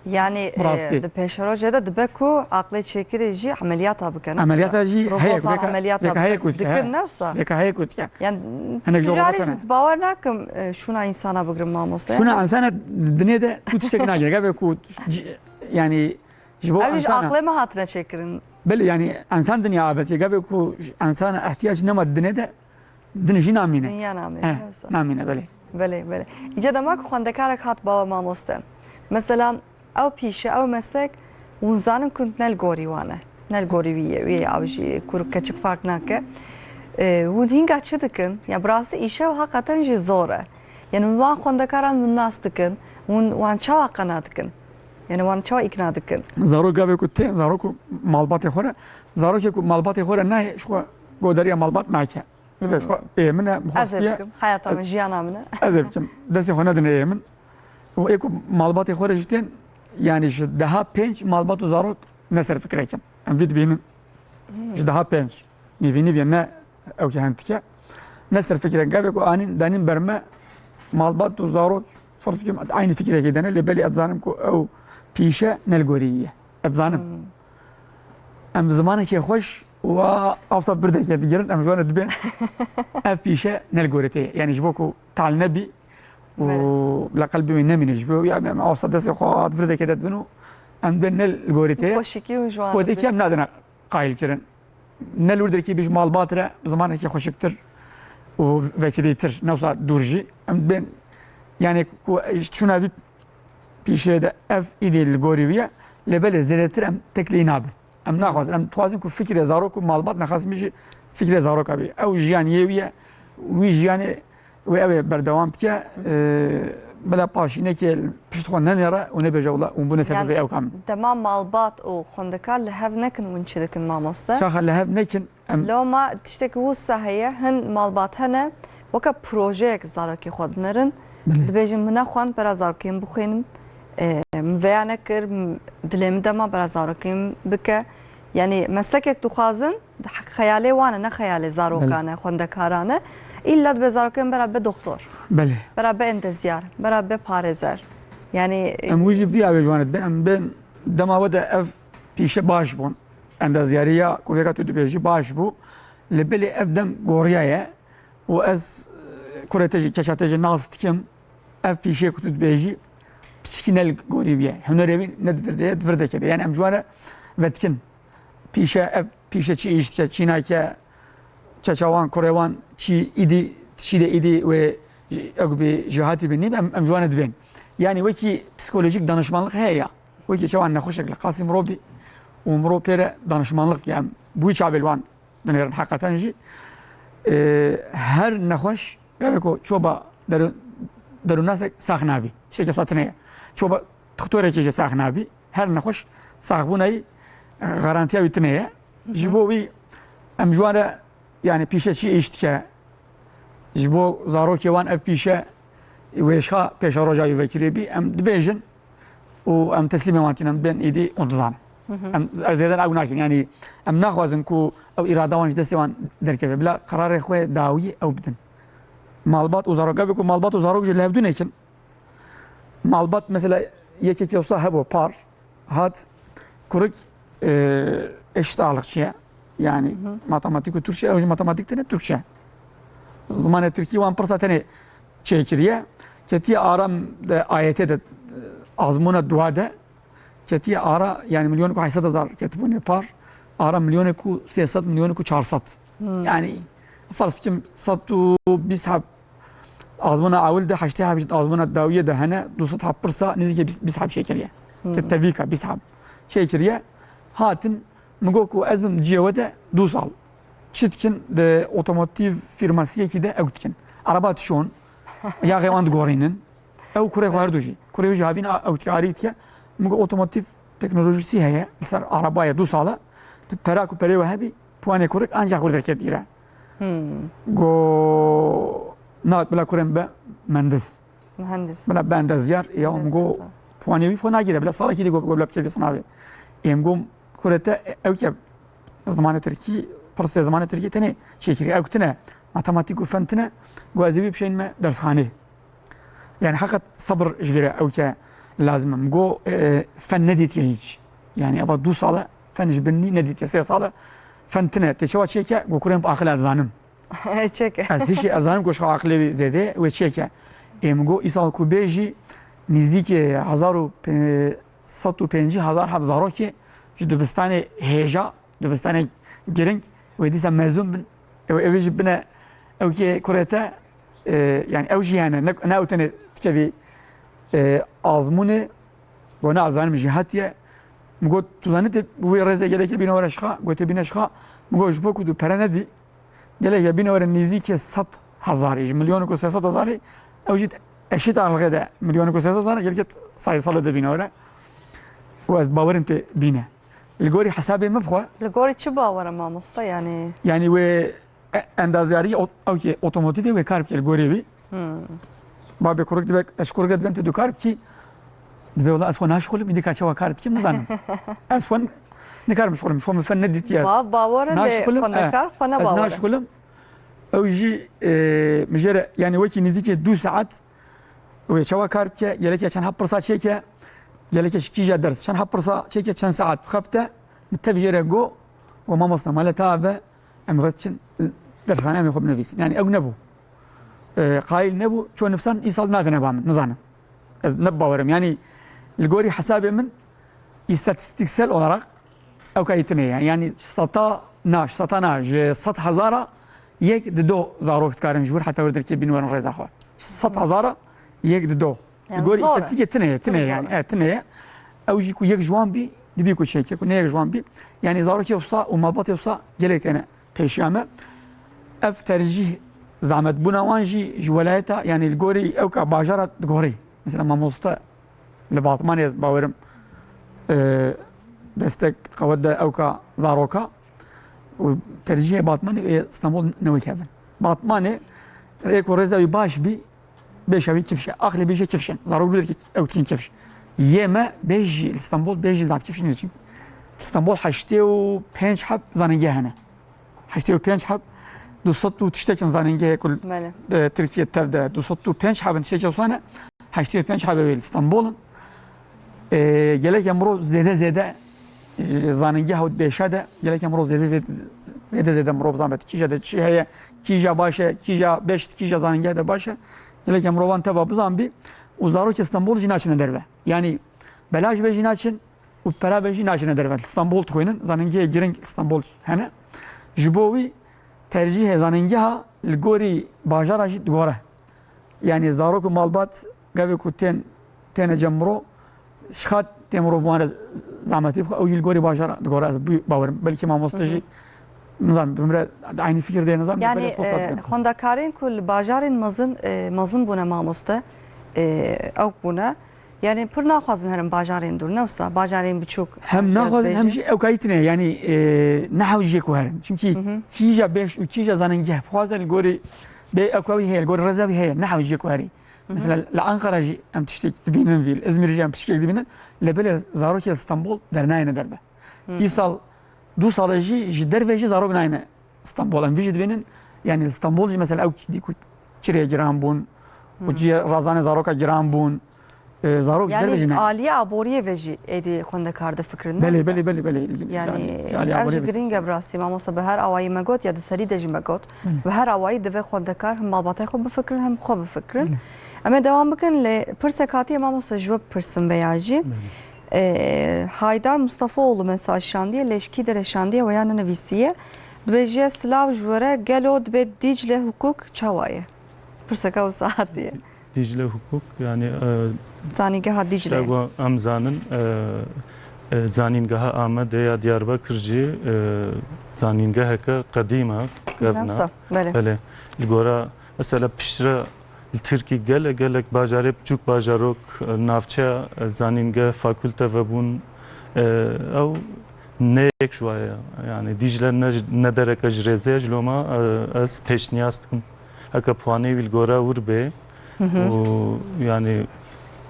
Yani Bi rastî. e, di pêşerojê de dibe ku aqilê çêkirî jî emeliyata bikin. Emeliyata jî heye ku Robotan deka, emeliyata deka heye bikin. ku dike, Dikin he. Ne wisa? Deka heye ku dike. Yani Hinek ji tu carî robotan jî e. Bawer nakim e, şûna însana bigrin mamoste. Şûna însana dinê de tu tiştek nagire. Gavê ku ci- yani ji bo Ew jî însana. Aqilê me hatine çêkirin. Belê, yani însan dinya avetiye. Gavê ku însan ihtiyac nema dinê de, din jî namîne. Dinya namîne, He, wisa. Namîne, belê. Belê, belê. Îca dema ku xwendekarek hat bawe mamoste. Mesela ew pîşe, ew meslek, hûn zanin ku ne li gorî wan e. Ne li gorî wî ye, wî ye, ew jî kurk keçik fark nake. E, hûn hînga çi dikin? Ya bi rastî îşev heqeten jî zor e. Yani hûn wan xwendekaran hûn nas dikin, hûn wan çawa qena dikin? Yani wan çawa îkna dikin? Zarok gavê ku tê, zarok ku malbatê xwe re, zarokê ku malbatê xwe re nayê, ji xwe godariya malbat nake. Dibe ji xwe ê min e, Ez ê bixwestiye. Bikim, heyata min, jiyana min e. Ez ê bikim. Destê xwe nedine ê min. Û ê ku malbatê xwe re jî tên, yani ji deha pênc malbat û zarok ne ser fikirek in. Em vî dibînin. Ji deha pênc. Nîvî nîvî ne ew ki hen dike. Ne ser fikirek. Gavê ku anîn, danîn ber me, malbat û zarok, ferz bikim, eynî fikirekê de ne, lê belê ez dizanim ku ew pîşe ne li gorî wî ye. Ez dizanim. Em zimanekê xweş û a awsa birdekê digirin, em ji wan re dibên ev pîşe ne li gorî te ye. Yani ji bo ku tal nebî û Belê. Bila qelbê wê nemîne ji bo, ya em awsa destê xwe hat virdekê de dibin û em dibên ne li gorî te ye. Xweşikî û ji wan re Xwedekî dibin. Em nadine qayil kirin. Ne li wir derkî bî ji malbat re zimanekî xweşiktir û vekirîtir, ne wisa dûr jî. Em dibên, yani ku ji çûna vî pîşê de ev îdî li gorî wî ye, lê belê zêdetir em teklî nabin. Em naxwazin, em dixwazin ku fikirê zarok û malbat nexasim jî fikirê zaroka bî. Ew jiyan yê wî ye, wî jiyanê wê ew ê berdewam bike, e, bila paşînekê li pişt xwe nenêre û nebêje wela hûn bûne sebebê ew kam. Dema malbat û xwendekar li hev nekin hûn çi dikin mamoste? Çaxa li hev nekin, Em Loma tiştekî wisa heye, hin malbat hene, weke projeyek zarokê xwe dinerin. Belê. Dibêjin, min nexwend bera zarokên bixwînim, e, min veya nekir, m-, dilê min dema bera zarokên bike. Yani meslekek dixwazin, di he-, xeyalê wan e, ne xeyalê zarokan e, xwendekaran e. Îlla dibe zarokên bera be doktor, Belê. Bera be endezyar, bera be parêzer. Yani, e, Em wî jî vî awê ji wan re dibên, em bên dema we de ev pîşe baş bûn. Endezyariya ku vêka tu dibêjî baş bû. Li belê ev dem goriyaye û ez, e, kurê te jî, keça te jî nas dikim. Ev pîşê ku tu dibêjî piçikî ne li gorî wî ye. Hunerê wî ne di virdê ye, di virdekê de. Yani em ji wan re vedikin. Pîşe, ev pîşe çi îş dike, çi nake, çeça wan, kurê wan çi îdî, çi de îdî wê ji, ew bi jêhatî bin nîb, em, em ji wan re dibên. Yani wekî psikolojik danişmanlik heye ya. Wekî çawa nexweşek li qasî mirov bî û mirov pê re danişmanlik bike. Em bi wî çavê li wan dinêrin heqeten jî. E, her nexweş, gavê ku çoba deru-, derûnnasek sax nabî. Tiştekî wisa tune ye. Çoba doktorekê jî sax nabî. Her nexweş saxbûna wî, e, garantiya wî tune ye. Ji bo wî em ji wan re, yani pîşe çi îş dike, ji bo zarokê wan ev pîşe wêşxa pêşeroja wî vekirê bî, em dibêjin û em teslîmê wan tînin, em bên êdî û dizanin. Em, ez zêden ew nakin, yani em naxwazin ku ew îrada wan ji destê wan derkeve. Bila qerarê xwe dawiyê ew bidin. Malbat û zarok, gavê ku malbat û zarok jî li hev dû nekin. Malbat mesela yekekî wisa hebû, par, hat, kurik, e, eşit ağırlıkçı ye. Yani matematik û Türkçe, ew jî matematik têne Türkçe. Zimanê Tirkî wan pirsa tenê çêkiriye. Ketiye ara de A Y T de, e, azmûna dua de, ketiye ara, yani milyonek û heşt sed hezar ketibûne par, ara milyonek û sê sed, milyonek û çar sed. Yani ferz bikim sed û bîst heb Azmûna ewil de heştê heb ji azmûna dawiyê de hene, du sed heb pirsa, nêzîkî bîst, bîst heb çêkiriye. Te-, tevîka bîst heb çêkiriye. Hatin, min got ku ez bim cihê we de du sal. Çi dikin, di otomotiv firmasiyekî de ew dikin. Araba dişon, yaxê wan digorînin. Ew kurê xwe her du jî. Kurê wî jî havîn a-, ew dike, arî dike. Min got otomotiv teknolojîsî heye, li ser araba ye, du sal e. Pera ku perê we hebî, puanê kurik ancak wir derket gire. Go, na, bila kurê min be mendis. Mühendis. Bila be endezyar, ya min go, puanê wî xwe nagire, bila salekî dî go, go bila bikevî sinavê. Êm go, kurê te ew ke zimanê tirkî pirsê zimanê tirkî tenê çêkirî. Ew tine, matematîk û fen tine, got ez ê wî bişênime dersxanê. Yani heqet sebir ji vê re ew ke lazim e. Min got, e, fen nedîtiye hîç. Yani eva du sal e fen ji bin nî nedîtiye, sê sal e fen tine. Tê çawa çêke? Got kurê min bi aqil ez zanim. Çêke. Ez hişî ez zanim ku ji xwe aqilê wî zêde wê çêke. Ê min got îsal ku bê jî nîzîkê hezar û sed û pêncî hezar heb zarokê ji dibistanê hêja, dibistanê giring wê dîsa mezûn bin. Ew, ew ê jî bine, ew kê kurê te, e, yani ew jî hene, ne, ne ew tenê dikevî, e, azmûnê, got ne ez zanim jî hatiye. Min got tu zanî tê wê rêzê gelekê bîne were ji xwe, got tê bîne ji xwe. Min got ji bo ku tu pere nedî, gelekê bîne were nêzîkê sed hezarî, ji milyon û sê sed hezarî, ew jî eşît alixê de milyon û sê sed hezar, gelekê sayısal de bîne were. Û ez bawerim tê bîne. Li gorî hesabê min bixwe. Li gorî çi bawere mamoste yani? Yani wê e-, endazeyarî ot-, ew ki otomotivê wê kar bike li gorî wî. Hmm. Babê kurik dibe, ez ji kurik dibêm tu dikar bikî. Dibe wela ez xwe naşixulim, îdî ka çawa kar dikim nizanim. Ez xwe n-, nikarim şixulim, ji xwe min fen nedîtiye. Ba-, bawere lê xwendekar xwe ne bawere. Ez naşixulim. Ew jî, e, mijere, yani wekî nêzîkê du saet wê çawa kar bike, geleke çend heb pirsa çêke, geleke ji kîja ders, çend heb pirsa çêke, çend saet bixebite, min tev jê re got, got mamoste male ta ve, em xwe çin dersxane em ê xwe binivîsin. Yani ew nebû. E, qayîl nebû, ço nifsan îsal nadine ba min, nizanim. Ez ne bawerim. Yani li gorî hesabê min, îstatîstîksel olarak ew kayî tine ye. Yani seta na, seta na, ji sed hezara yek di do zarok dikarin ji wir heta wir derkê bîn werin rêza xwe. Sed hezara yek di do. Li gorî îstatîstîkê tine ye, tine ye yani. E, tine ye. Ew jî ku yek ji wan bî, dibî ku çêke, ku ne yek ji wan bî. Yani zarokê wisa û malbatê wisa gelek têne pêşiya me. Ev tercîh zehmetbûna wan jî ji welayeta, yani li gorî ew ka bajara digorî. Mesela mamoste li Batmanê ez bawerim, e, destek qewet de ew ka zaroka û tercîhê Batmanê û Stenbol ne wek hev in. Batmanê rêk û rêza wî baş bî, bêşa wî kifş e. Aqilê bêje kifş in. Zarok dû derkî ew dikin kifş. Yê me bêjî li Stenbol bêjî zaf kifş nîne çim. Li Stenbol heştê û pênc heb zanîngeh hene. Heştê û pênc heb, du sed û tiştek in zanîngehê ku, e, Tirkiye tev de, du sed û pênc heb in tiştekî wisa ne, heştê û pênc hebê wê li Stenbol in. E, gelek em mirov zêde zêde, e, zanîngeh û bêşa de, gelek em mirov zêde zêde, zêde zêde mirov zamet kîja de çi heye, kîja baş e, kîja beş, kîja zanîngeh de baş e. Gelek em mirovan teva bizan bî û zarokê Stenbol jî naçine derve. Yani belaş be jî naçin, û pera be jî naçine derve. Li Stenbol dixwînin, zanîngehê giring li Stenbol hene. Ji bo wî tercîhê zanîngeha li gorî bajara jî digore. Yani zarok û malbat gavê ku tên, têne cem mirov, ji xat tê mirov bi wan re zehmetî bixwe, ew jî li gorî bajara digore. Ez bû bawerim. Belkî mamoste jî Nizanim, bi min re di aynî fikir de nizanim, Yani, belê xwe e, xwe dibin. Xwendekarên ku li bajarên mezin, e, mezin bûne mamoste, e, ew bûne. Yani pir naxwazin herin bajarên dûr, ne wisa, bajarên biçûk. Hem naxwazin, hem jî ew kayî tine, yani, e, ne hewciyê ku herin. Çimkî kîja beş û kîja zanîngeh bixwaze li gorî bê ew kawî heye, li gorî reza wî heye, ne hewciyê ku herî. Mesela li Ankara jî em tiştek dibînin vî, li Izmîr jî em tiştek dibînin, lê belê zarokê li Stenbol dernayêne derve. Îsal du sal e jî ji derve jî zarok nayne Stenbol. Em vî jî dibînin, yani li Stenbol jî mesela ew dî ku çirê giran bûn û cihê razanê zaroka giran bûn. E, zarok ji derve jî Yani nayne. Aliyê aboriyê ve jî êdî xwendekar difikirin, ne Belê, wisa? belê, belê, belê. Yani Yani, ji aliyê ev aboriyê jî ve. giring e bi rastî, mamoste, bi her awayî me got ya di serî de jî me got. Belê. Bi her awayî divê xwendekar him malbatê xwe bifikirin, him xwe bifikirin. Belê. Em ê dewam bikin, lê pirsek hatiye, mamoste, ji we bipirsim veya jî. Belê. E, Haydar Mustafaoğlu mesaj şandiye, lê ji kî derê şandiye, we ya nenivîsiye. Dibêjiye, silav ji we re, gelo dibê Dîcle hukuk çawa ye? Pirseka wisa hatiye. Dîcle hukuk, yani, e, Zanîngeha Dîcle. Şego em zanin, e, e, zanîngeha Amedê ya Diyarbekir jî, e, zanîngeheke qedîm e, kevna. Wisa, belê. Belê. Li gora, mesela piştre Li Tirkî gelek, gelek bajarê biçûk, bajarok, e, navçeya, e, zanînge, fakulte vebûn, e, ew ne yek ji wa ye. Yani Dîcle ne, ne dereke ji rêzê ye, ji loma, e, ez pêşniyaz dikim. Heke puanê wî li gora wir bê û yani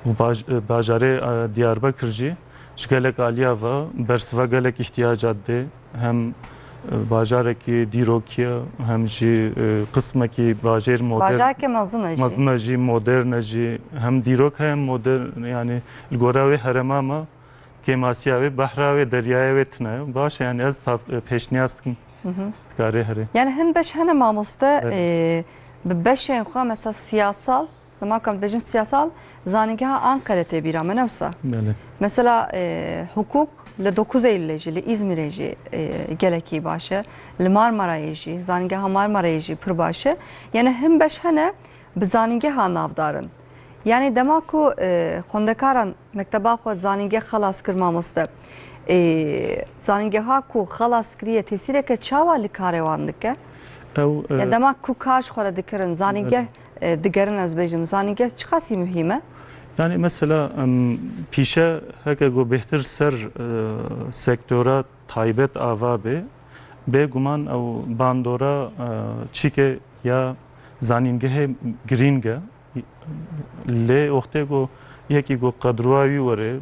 û baj-, e, bajarê, e, Diyarbekir jî ji gelek aliya ve bersiva gelek îhtiyaca didê. Hem e, bajarekî dîrokî ye, hem jî, e, qismekî bajêr modern. Bajareke mezin e jî. Mezin e jî, modern e jî. Hem dîrok heye hem modern, yanî li gora wê herêma me kêmasiya wê, behra wê, deryaya wê tune ye. Baş e, yanî ez tav-, e, pêşniyaz dikim. Hı hı. Dikarê herê. Yani hin beş hene mamoste, Evet. e, bi beşên xwe mesela siyasal, dema ku em dibêjin siyasal, zanîngeha Anqere tê bîra me, ne wisa? Belê. Mesela, e, hukuk li dokuz Eylülê jî, li Îzmîrê jî, e, gelekî baş e. Li Marmarayê jî, zanîngeha Marmarayê jî pir baş e. Yani hin beş hene bi zanîngeha navdar in. Yani dema ku, e, xwendekaran mekteba xwe zanîngeh xelas kir mamoste, e, zanîngeha ku xelas kiriye tesîreke çawa li karê wan dike? Ew, e, Ya dema ku kar ji xwe re dikirin, zanîngeh, e, digerin, ez bêjim, zanîngeh çiqasî muhîm e? Yani mesela, em, pîşe heke ku bêhtir ser, e, sektora taybet ava bê, bêguman ew bandora, e, çîke ya zanîngehê girîng e. Lê wextê ku yekî ku qedroya wî were,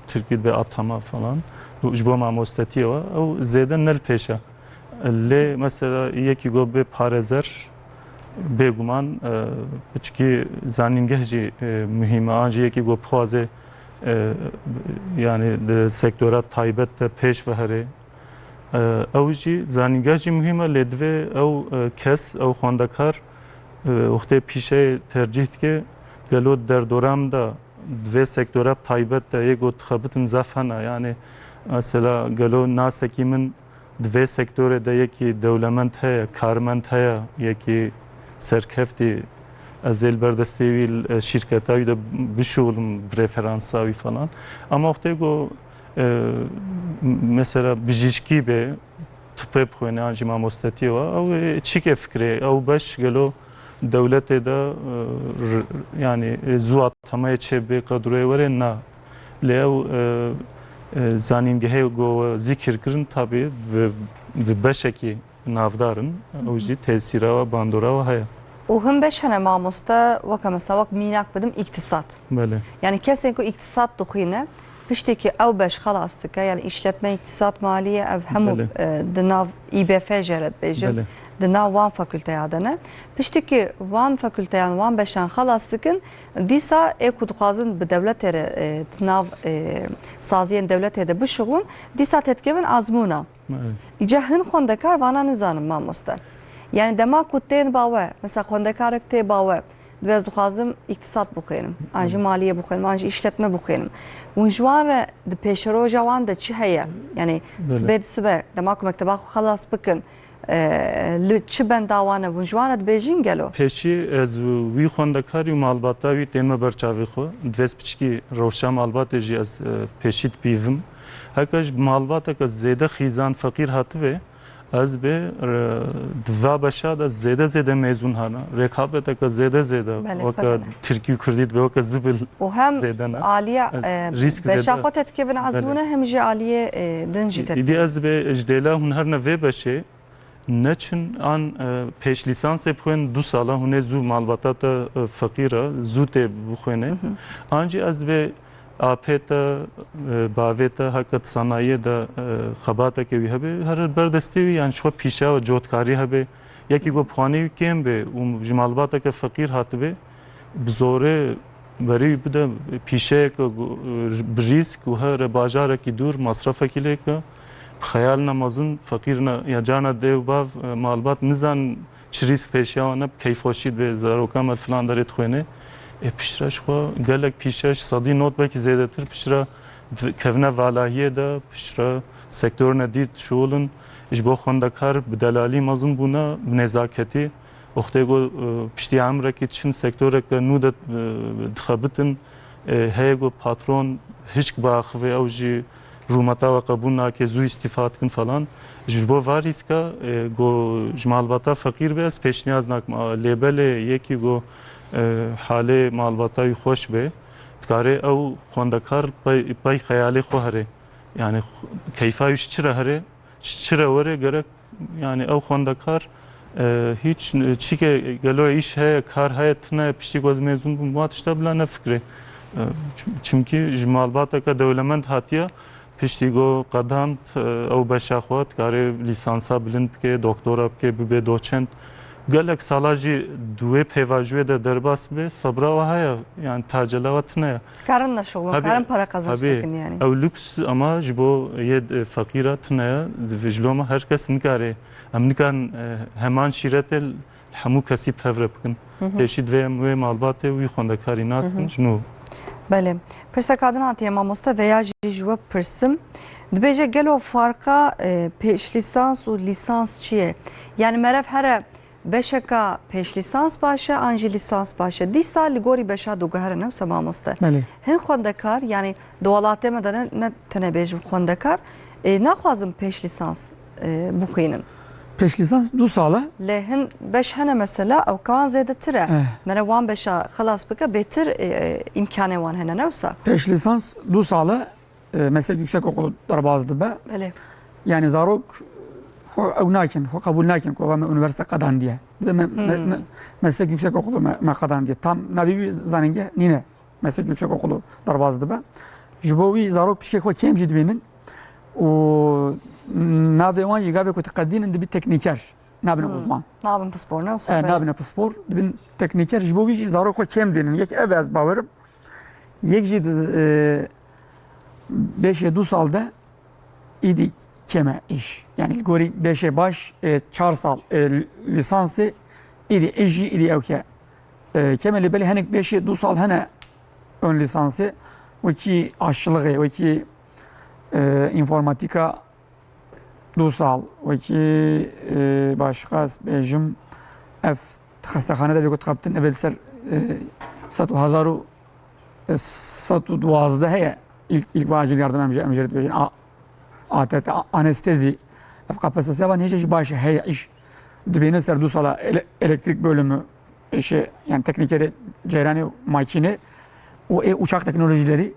tirkî dibe atama falan, ji bo mamostetiyê we, ew zêde ne li pêş e. Lê mesela yekî ku bê parêzer, bêguman, e, piçkî zanîngeh jî, e, muhîm e. An jî yekî ku bixwaze, e, yani di sektora taybet de pêş ve here. E, ew jî, zanîngeha jî muhîm e, lê divê ew, e, kes, ew xwendekar, e, wextê pîşeyê tercîh dike, gelo di derdora min de di vê sektora taybet de yê ku dixebitin zaf hene. Yani, mesela, gelo nasekî min di vê sektorê de yekî dewlemend heye, karmend heye, yekî serkeftî, ez ê li ber destê wî, e, şîrketa wî de bişuxulim bi referansa wî falan. Ama wextê ku, e, m-, mesela bijîşkî be, tibê bixwêne an jî mamostetiyê we, ew ê çîkê fikirê, ew beş gelo dewletê de, e, r-, yani, e, zû atameyê çê bê qedroyê were, na. Lê ew, e, e, zanîngehê ku we zîkir kirin, tabî bi, bi beşekî navdar in, ew jî tesîra we, bandora we heye. Û hin beş hene mamoste, weke mesela, wek mînak bidim, îktisat. Belê. Yani kesên ku îktisat dixwîne, piştî ku ew beş xelas dike, yani îşletme, îktisat, maliye, ev hemû, Belê. e, di nav İBF jê re dibêjin, Belê. di nav wan fakulteya de ne. Piştî ku wan fakulteyan, wan beşan xelas dikin, dîsa ê ku dixwazin bi dewletê re, e, di nav, e, saziyên dewletê de bişuxulin, dîsa têdikevin azmûna. Belê. Îca hin xwendekar vana nizanin mamoste. Yani dema ku tên ba we, mesela xwendekarek tê ba we, dibê ez dixwazim îktisat bixwînim, an jî Belê. maliye bixwînim, an jî îşletme bixwînim. Hûn ji wan re di pêşeroja wan de çi heye? Yani Belê. sibê di sibe, dema ku mekteba xwe xelas bikin, e, li çi benda wan e, hûn ji wan re dibêjin gelo? Pêşî ez wî xwendekarî û malbata wî tême ber çavê xwe. Divê ez piçkî rewşa malbatê jî ez, e, pêşî dipîvim. Heke ji malbateke zêde xîzan, feqîr hatibe, ez bê, e, di va beşa de zêde zêde mêzûn hene. Rêkabeteke zêde zêde, Belê, weke pir hene. tirkî û kurdî dibe, weke zibil Û hem zêde ne. aliya, Ez e, rîsk beşa zêde. xwe têdikevin Belê. azmûne, hem jî aliyê, e, din jî Î-, têdikevin. Îdî ez dibê ji dêla hûn herne vê beşê, neçin an, e, pêş lîsansê bixwên du sala, hûn ê zû malbata te, e, feqîr e, zû tê bixwêne. Hı hı. An jî ez dibê apê te, e, bavê te, heke di sanayiyê de, e, xebateke wî hebe, here ber destê wî, yani ji xwe pîşe ve cotkarî hebe, yekî ku puanê wî kêm be û ji malbateke feqîr hatibe, bi zorê berê wî bide pîşeyeke ku, e, bi rîsk û here bajarekî dûr, masrafekî lê ke, bi xeyalina mezin, feqîr ne, ya carna dê û bav, e, malbat nizan çi rîsk pêşiya wan e, bi keyfxweşî dibê zaroka me li filan derê dixwêne. Ê piştre ji xwe gelek pîşe, ji sedî nod belkî zêdetir piştre di-, kevine valahiyê de, piştre sektorine dî dişuxulin. Ji bo xwendekar bi delalî mezin bûne, bi nezaketî. Wextê ku, e, piştî emrekî çin sektoreke nû de, e, dixebitin, e, heye ku patron hişk biaxivê, ew jî rûmeta we qebûl nake, zû îstîfa dikin falan. Ji bo va rîska, e, ku ji malbata feqîr be, ez pêşniyaz nakim. A, lê belê yekî ku, e, halê malbata wî xweş be, dikare ew xwendekar pey, pey xeyalê xwe here. Yani xw-, keyfa wî ji çi re here? Çi, çi re were gerek, yani ew xwendekar, e, hîç, e, çîke gelo îş heye, kar heye, tune, piştî ku ez mêzûn bûm, wa tişta bila nefikire. E, çim-, çimkî ji malbateke dewlemend hatiye, Piştî ku qedand, e, ew beşa xwe dikare lîsansa bilind bike, doktora bike, bibe doçent. Gelek sala jî di wê pêvajoyê de derbas bibe, sebra we heye, yani tacela we tune ye. Karin neşuxulin, Tabii, karin para kazanç tabii. Dikin yani. Ew lüks ama ji bo yê, e, feqîra tune ye. Di vijloma her kes nikare. Em nikarin, e, heman şîretê li hemû kesî bi hev re bikin. Hı hı. Pêşî divê em wê malbatê wî xwendekarî nas Hı hı. bin, ji nû. Belê. Pirseka din hatiye mamoste, veya jî ji we pirsim. Dibêje gelo farqa, e, pêşlîsans û lîsans çi ye? Yani merev here beşeka pêşlîsans baş e, an jî lîsans baş e? Dîsa li gorî beşa diguhere, ne wisa mamoste? Belê. Hin xwendekar, yani di welatê me de ne, ne tenê bêjim xwendekar, e, naxwazin pêşlîsans, e, bixwînin. Pêşlîsans du sal e. Lê hin beş hene mesela, ew kawan zêdetir e. Eh. Mere wan beşa xelas bike, bêtir, e, îmkanê wan hene, ne wisa? Pêşlîsans du sal e, e, meslek yüksek okulu derbas dibe. Belê. Yani zarok xwe ew nakin, xwe qebûl nakin ku me üniversite qedandiye. Dibe me, me, Hmm. me, meslek yüksek okulu me, me qedandiye. Tam navê wî zanîngeh nîne. Meslek yüksek okulu derbas dibe. Ji bo wî zarok pişkê xwe kêm jî dibînin û navê wan jî gavê ku diqedînin dibî teknîker, nabine Hmm. uzman. Nabin pispor, ne wisa? E, belê. Nabine pispor, dibin teknîker, ji bo wî jî zarok xwe kêm dibînin. Yek ev ez bawerim. Yek jî di, e, beşê du sal de îdî kêm e îş. Yani li gorî beşê baş, e, çar sal, e, lîsansê, îdî îş jî îdî ewke. E, kêm e, lê belê hinek beşê du sal hene ön lîsansê, wekî aşçılığı, wekî, e, informatîka du sal, wekî, e, başqa ez bêjim, ev xestexane de bê ku dixebitin, ev ê li ser, e, sed û hezar û sed û duwazdeh heye. İlk, ilk ve acil yardım em jî, em jî dibêjin. A-, A T T, a-, anestezi. Ev K P S S van hêja jî baş e, heye îş. Dibêne ser du sala ele-, elektrik bölümü, işe, yani teknikerê ceyranê makine û ê uçak teknolojileri.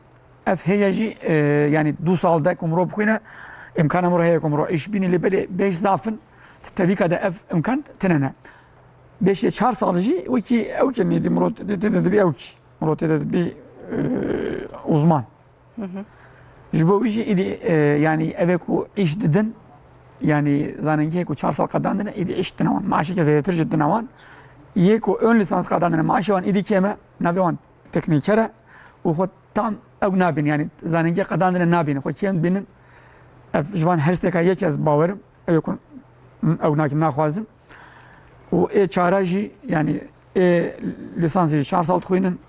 Ev hêja jî, e, yani du sal de ku mirov bixwîne, îmkana mirov heye ku mirov îş bîne, lê belê beş zaf in, tevîka de ev îmkan tine ne. Beşê çar sal jî wekî ew ke nêdî mirov tê de dibî ew kî. Mirov tê de dibî, e, uzman. Hı hı. Ji bo wî jî îdî, e, yani ev ê ku îş didin, yani zanîngehê ku çar sal qedandine, îdî îş dine wan. Maaşeke zêdetir jî dine wan. Yê ku ön lisans qedandine, maaşê wan îdî kêm e, navê wan teknîker e û xwe tam ew nabînin, yani zanîngehê qedandine nabînin, xwe kêm dibînin. Ev ji van her sêka yek ez bawerim, ew ê ku ew nakin naxwazin. Û ê çara jî, yani ê lisansê jî çar sal dixwînin,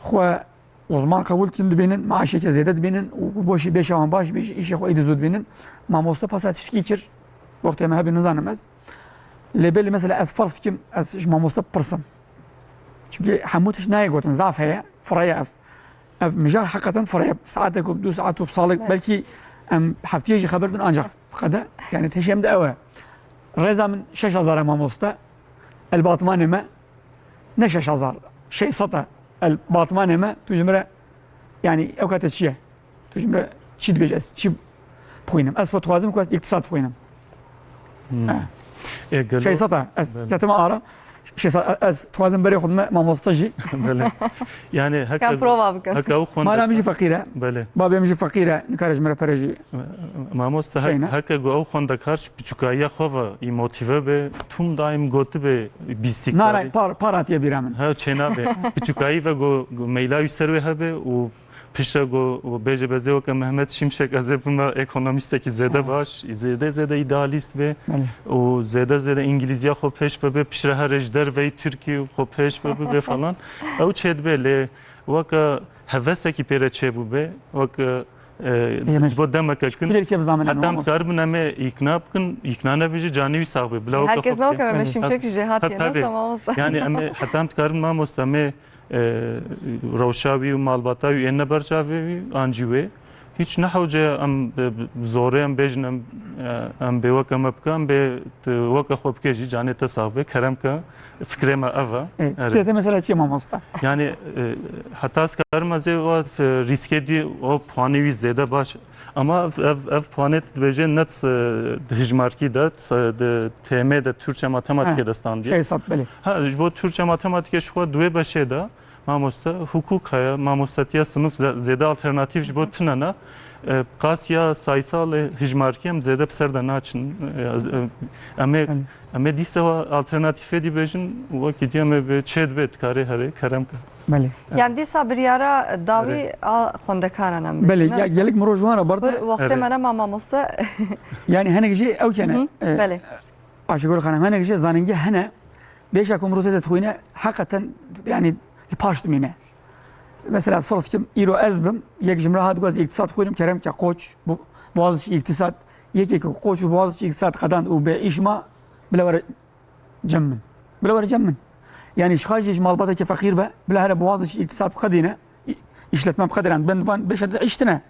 xwe uzman qebûl dikin dibînin, maaşeke zêde dibînin û boşî beşa wan baş bî, îşê xwe êdî zû dibînin. Mamoste pasa tiştkî kir, wextê me hebî nizanim ez. Lê belê mesela ez ferz bikim, ez ji mamoste pirsim. Çimkî hemû tişt nayê gotin, zaf heye, fireye ev. Ev mijar heqeten fireye. Saetek û du saet û salek, Evet. belkî em heftiyê jî xeber bin ancak qede. Yani teşem de ew e. Rêza min şeş hezar e mamoste. El batmanê me ne şeş hezar, şeş sed e. El batmanê me, tu ji min re, yani ew kate çi ye? Tu ji min re çi dibêjî, ez çi bixwînim? Ez xwe dixwazim ku ez îktisad bixwînim. Hmm. He. Ê, gelo- Şeş sed e. Ez Belê. ketime ara. Şeş sed, ez dixwazim berê xwe bime mamoste jî. Belê. Yani heke Ka prova bikin. heke ew xwende- Mala min jî feqîr e. Belê. Babê min jî feqîr e. Nikare ji min re pere jî. Mamoste, Şey he- ne? heke ku ew xwendekar ji piçûkayiya xwe ve î motive be, tûm daîm gotibe bîstîkarî. Na, na, par, par hatiye bîra min. He, çênabe. Piçûkayî ve ku, ku meyla wî ser wê hebe û piştre ku, ku bêje bezê weke Mehmet Şimşek ez ê bime ekonomîstekî zêde Ha. baş, zêde zêde îdealîst be Belê. û zêde zêde îngilîziya xwe pêş ve be, piştre here ji derveyî Tirkî xwe pêş ve bibe falan. Ew çêdibe lê weke hevesekî pê re çêbûbe, weke, e, Yemê ji bo demeke kin, Kîlêrkê bizanîne hetan mamoste. dikaribin em ê îkna bikin, îkna nebe jî canê wî sax be. Bila weke Herkes xwe ne weke bike. Mehmet Belê. Şimşek jî hatiye, Tabii. nasıl mamoste? Yani em ê hetan dikaribin mamoste, em ê, e, rewşa wî û malbata wî êne ber çavê wî, an jî wê. Hiç ne hewce em bi, bi zorê em bêjin em, e, em bê weke me bike, em bê tu weke xwe bike jî, canê te sax be, kerem ke, fikrê me ev e. E, Erê. fikrê te mesela çi ye mamoste? Yani, e, heta ez karim ez ê o, e, rîskê dî o puanê wî zêde baş. Ama ev, ev, ev puanê tu dibêje ne, e, di hijmarkî de, e, di T M de, Türkçe matematîkê Ha, de standiye. Şey sat belê. Ha, ji bo Türkçe matematîkê ji xwe di wê beşê de, mamoste, hukuk heye, mamostetiya sinif ze-, zêde alternatîf ji bo tune ne. E, qas ya saysalê hijmarkî em zêde bi ser de naçin. E, ez, e, em ê, Belê. em ê dîsa alternatîfê dî bêjin, wekî dî em ê bi çê dibe dikarê herê, kerem ke. Belê. Yani dîsa biryara dawî Erê. a xwendekaran em Belê, bêjin, ya ne? gelek mirov ji wan re berde. Wextê Erê. me nema mamoste. Yani hinek jî ew kene, Hı hı. e, Belê. Ayşegül Xanim, hinek jî zanîngeh hene, bêşa ku mirov tê de dixwîne, heqeten, yani, li paş dimîne. Mesela, ez ferz kim, îro ez bim, yek ji min re hat got, ez îktisad xwînim, kerem ke Koç, bu, Boğaziçi îktisad, yekê ku Koç û Boğaziçi îktisad qedand û bê îş ma, bila were cem min. Bila were cem min. Yani, ji xwe jî ji malbatekî feqîr be, bila here Boğaziçi îktisad biqedîne, î-, îşletme biqedîne, ben van bêşa de îş tine.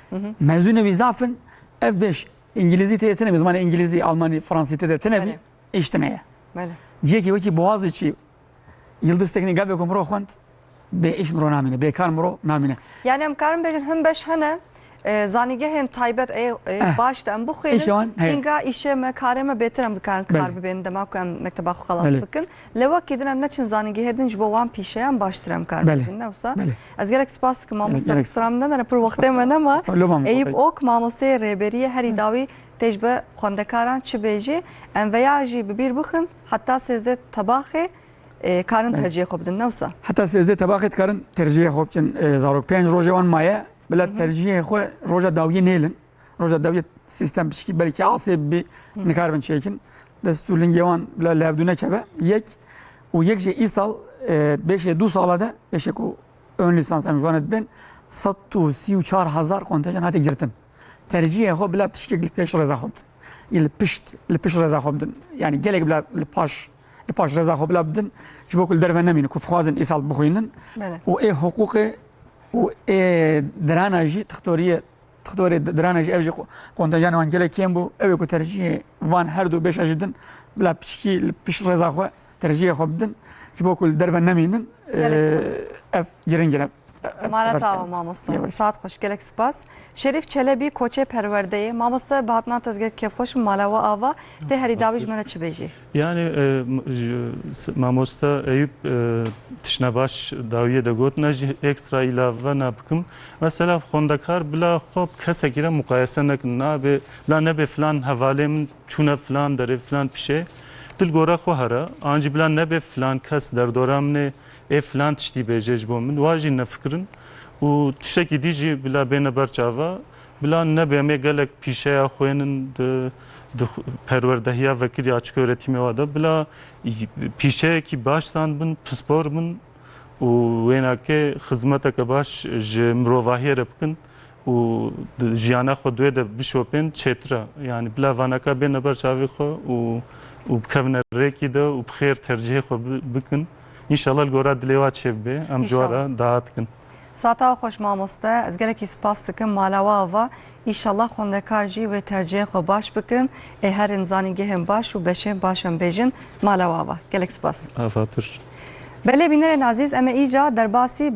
Hı hı. Mezûnê wî zaf in, ev bêş, îngilîzî tê de tine, bi zimanê îngilîzî, almanî, fransî tê de tine bî, Belê. îş tine ye. Belê. Cihekî wekî Boğaziçi, Yıldız Teknik gavê ku mirov xwend, bê îş mirov namîne, bêkar mirov namîne. Yani em karin bêjin hin beş hene, e, zanîngehên taybet ê, ê, Eh. baş de em bixwînin, Îşe wan heye. hînga îşê me, karê me bêtir em dikarin kar Belê. bibên dema ku em mekteba xwe xelas Belê. bikin. Lê wekî din em neçin zanîngehê din ji bo wan pîşeyan baştir em kar Belê. bibin, ne wisa? Belê. Ez gelek spas dikim Gelek, mamoste, gelek qisira min nedane, pir wextê me nema. Estağfurullah, mamoste. Eyüp Ok, mamosteyê rêberiyê herî dawî tê ji be xwendekaran çi bêjî. Em veya jî bi bîr bixin, heta sêzdeh tebaxê, e, karin Belê. tercihê xwe bidin, ne wisa? Heta sêzdeh tebaxê dikarin tercihê xwe bikin, e, zarok. Pênc rojê wan maye, bila Hı hı. tercihê xwe roja dawiyê nêlin. Roja dawiyê sîstem pişkî belkî asê bibî, Hı. nikarin çêkin. Dest û lingê wan bila li hevdû nekeve. Yek û yek jî îsal, e, bêşê du sala de, bêşê ku ön lisans em ji wan dibên, sed û sî û çar hezar kontenjan hate girtin. Tercihê xwe bila pişkek li pêş rêza xwe bidin. Yê li pişt, li pişt rêza xwe bidin. Yani gelek bila li paş, li paş rêza xwe bila bidin. Ji bo ku li derve nemînin, ku bixwazin îsal bixwînin. Belê. Û ê hiqûqê û ê dirana jî, tixtoriyê, tixtorê di-, dirana jî ev jî qo-, kontenjanê wan gelek kêm bû. Ew ê ku tercihê van her du bêşa jî bidin, bila piçkî li pişt rêza xwe tercihê xwe bidin. Ji bo ku li derve nemînin, Gelek e, ev giring in, ev, ev, Mala ev tawa mamoste. Yavaş. Saet xweş, gelek spas. Şerîf Çelebî, koçê perwerdeyê. Mamoste, bi hatina te ez gelek kêfxweş im, mala we ava. Tê herî dawî ji me re çi bêjî? Yani, e, m-, ji, s-, mamoste Eyüp, e, tiştine baş dawiyê de gotin, ez jî ekstra îlave nabikim. Mesela xwendekar bila xwe bi kesekî re muqayese nekin. Nabe, bila nebe filan hevalê min çûne filan derê, filan pişê. Tu li gora xwe here, an jî bila nebe filan kes derdora min ê, ê filan tiştî bêje ji bo min. Wa jî nefikirin. Û tiştekî dî jî bila bêne ber çava. Bila nebe em ê gelek pîşeya xwênin di, di xu-, perwerdehiya vekirî açik öğretimê wa de. Bila y-, pîşeyekî baş zanbin, pispor bin û wênakê xizmeteke baş ji mirovahiyê re bikin û di jiyana xwe duê de bişopên çêtir e. Yani bila vanaka bêne ber çavê xwe û, û bikevine rêkî de û bi xêr tercihê xwe bi-, bikin. Înşallah li gora dilê wa çêbibe. Em ji wa re Înşallah. dua dikin. Saeta we xweş mamoste, ez gelekî spas dikim, mala we ava. Înşallah xwendekar jî wê tercihên xwe baş bikin. Ê herin zanîngehên baş û beşên baş em bêjin. Mala we ava. Gelek spas. Avatir. Belê bînerên ezîz, em ê îca derbasî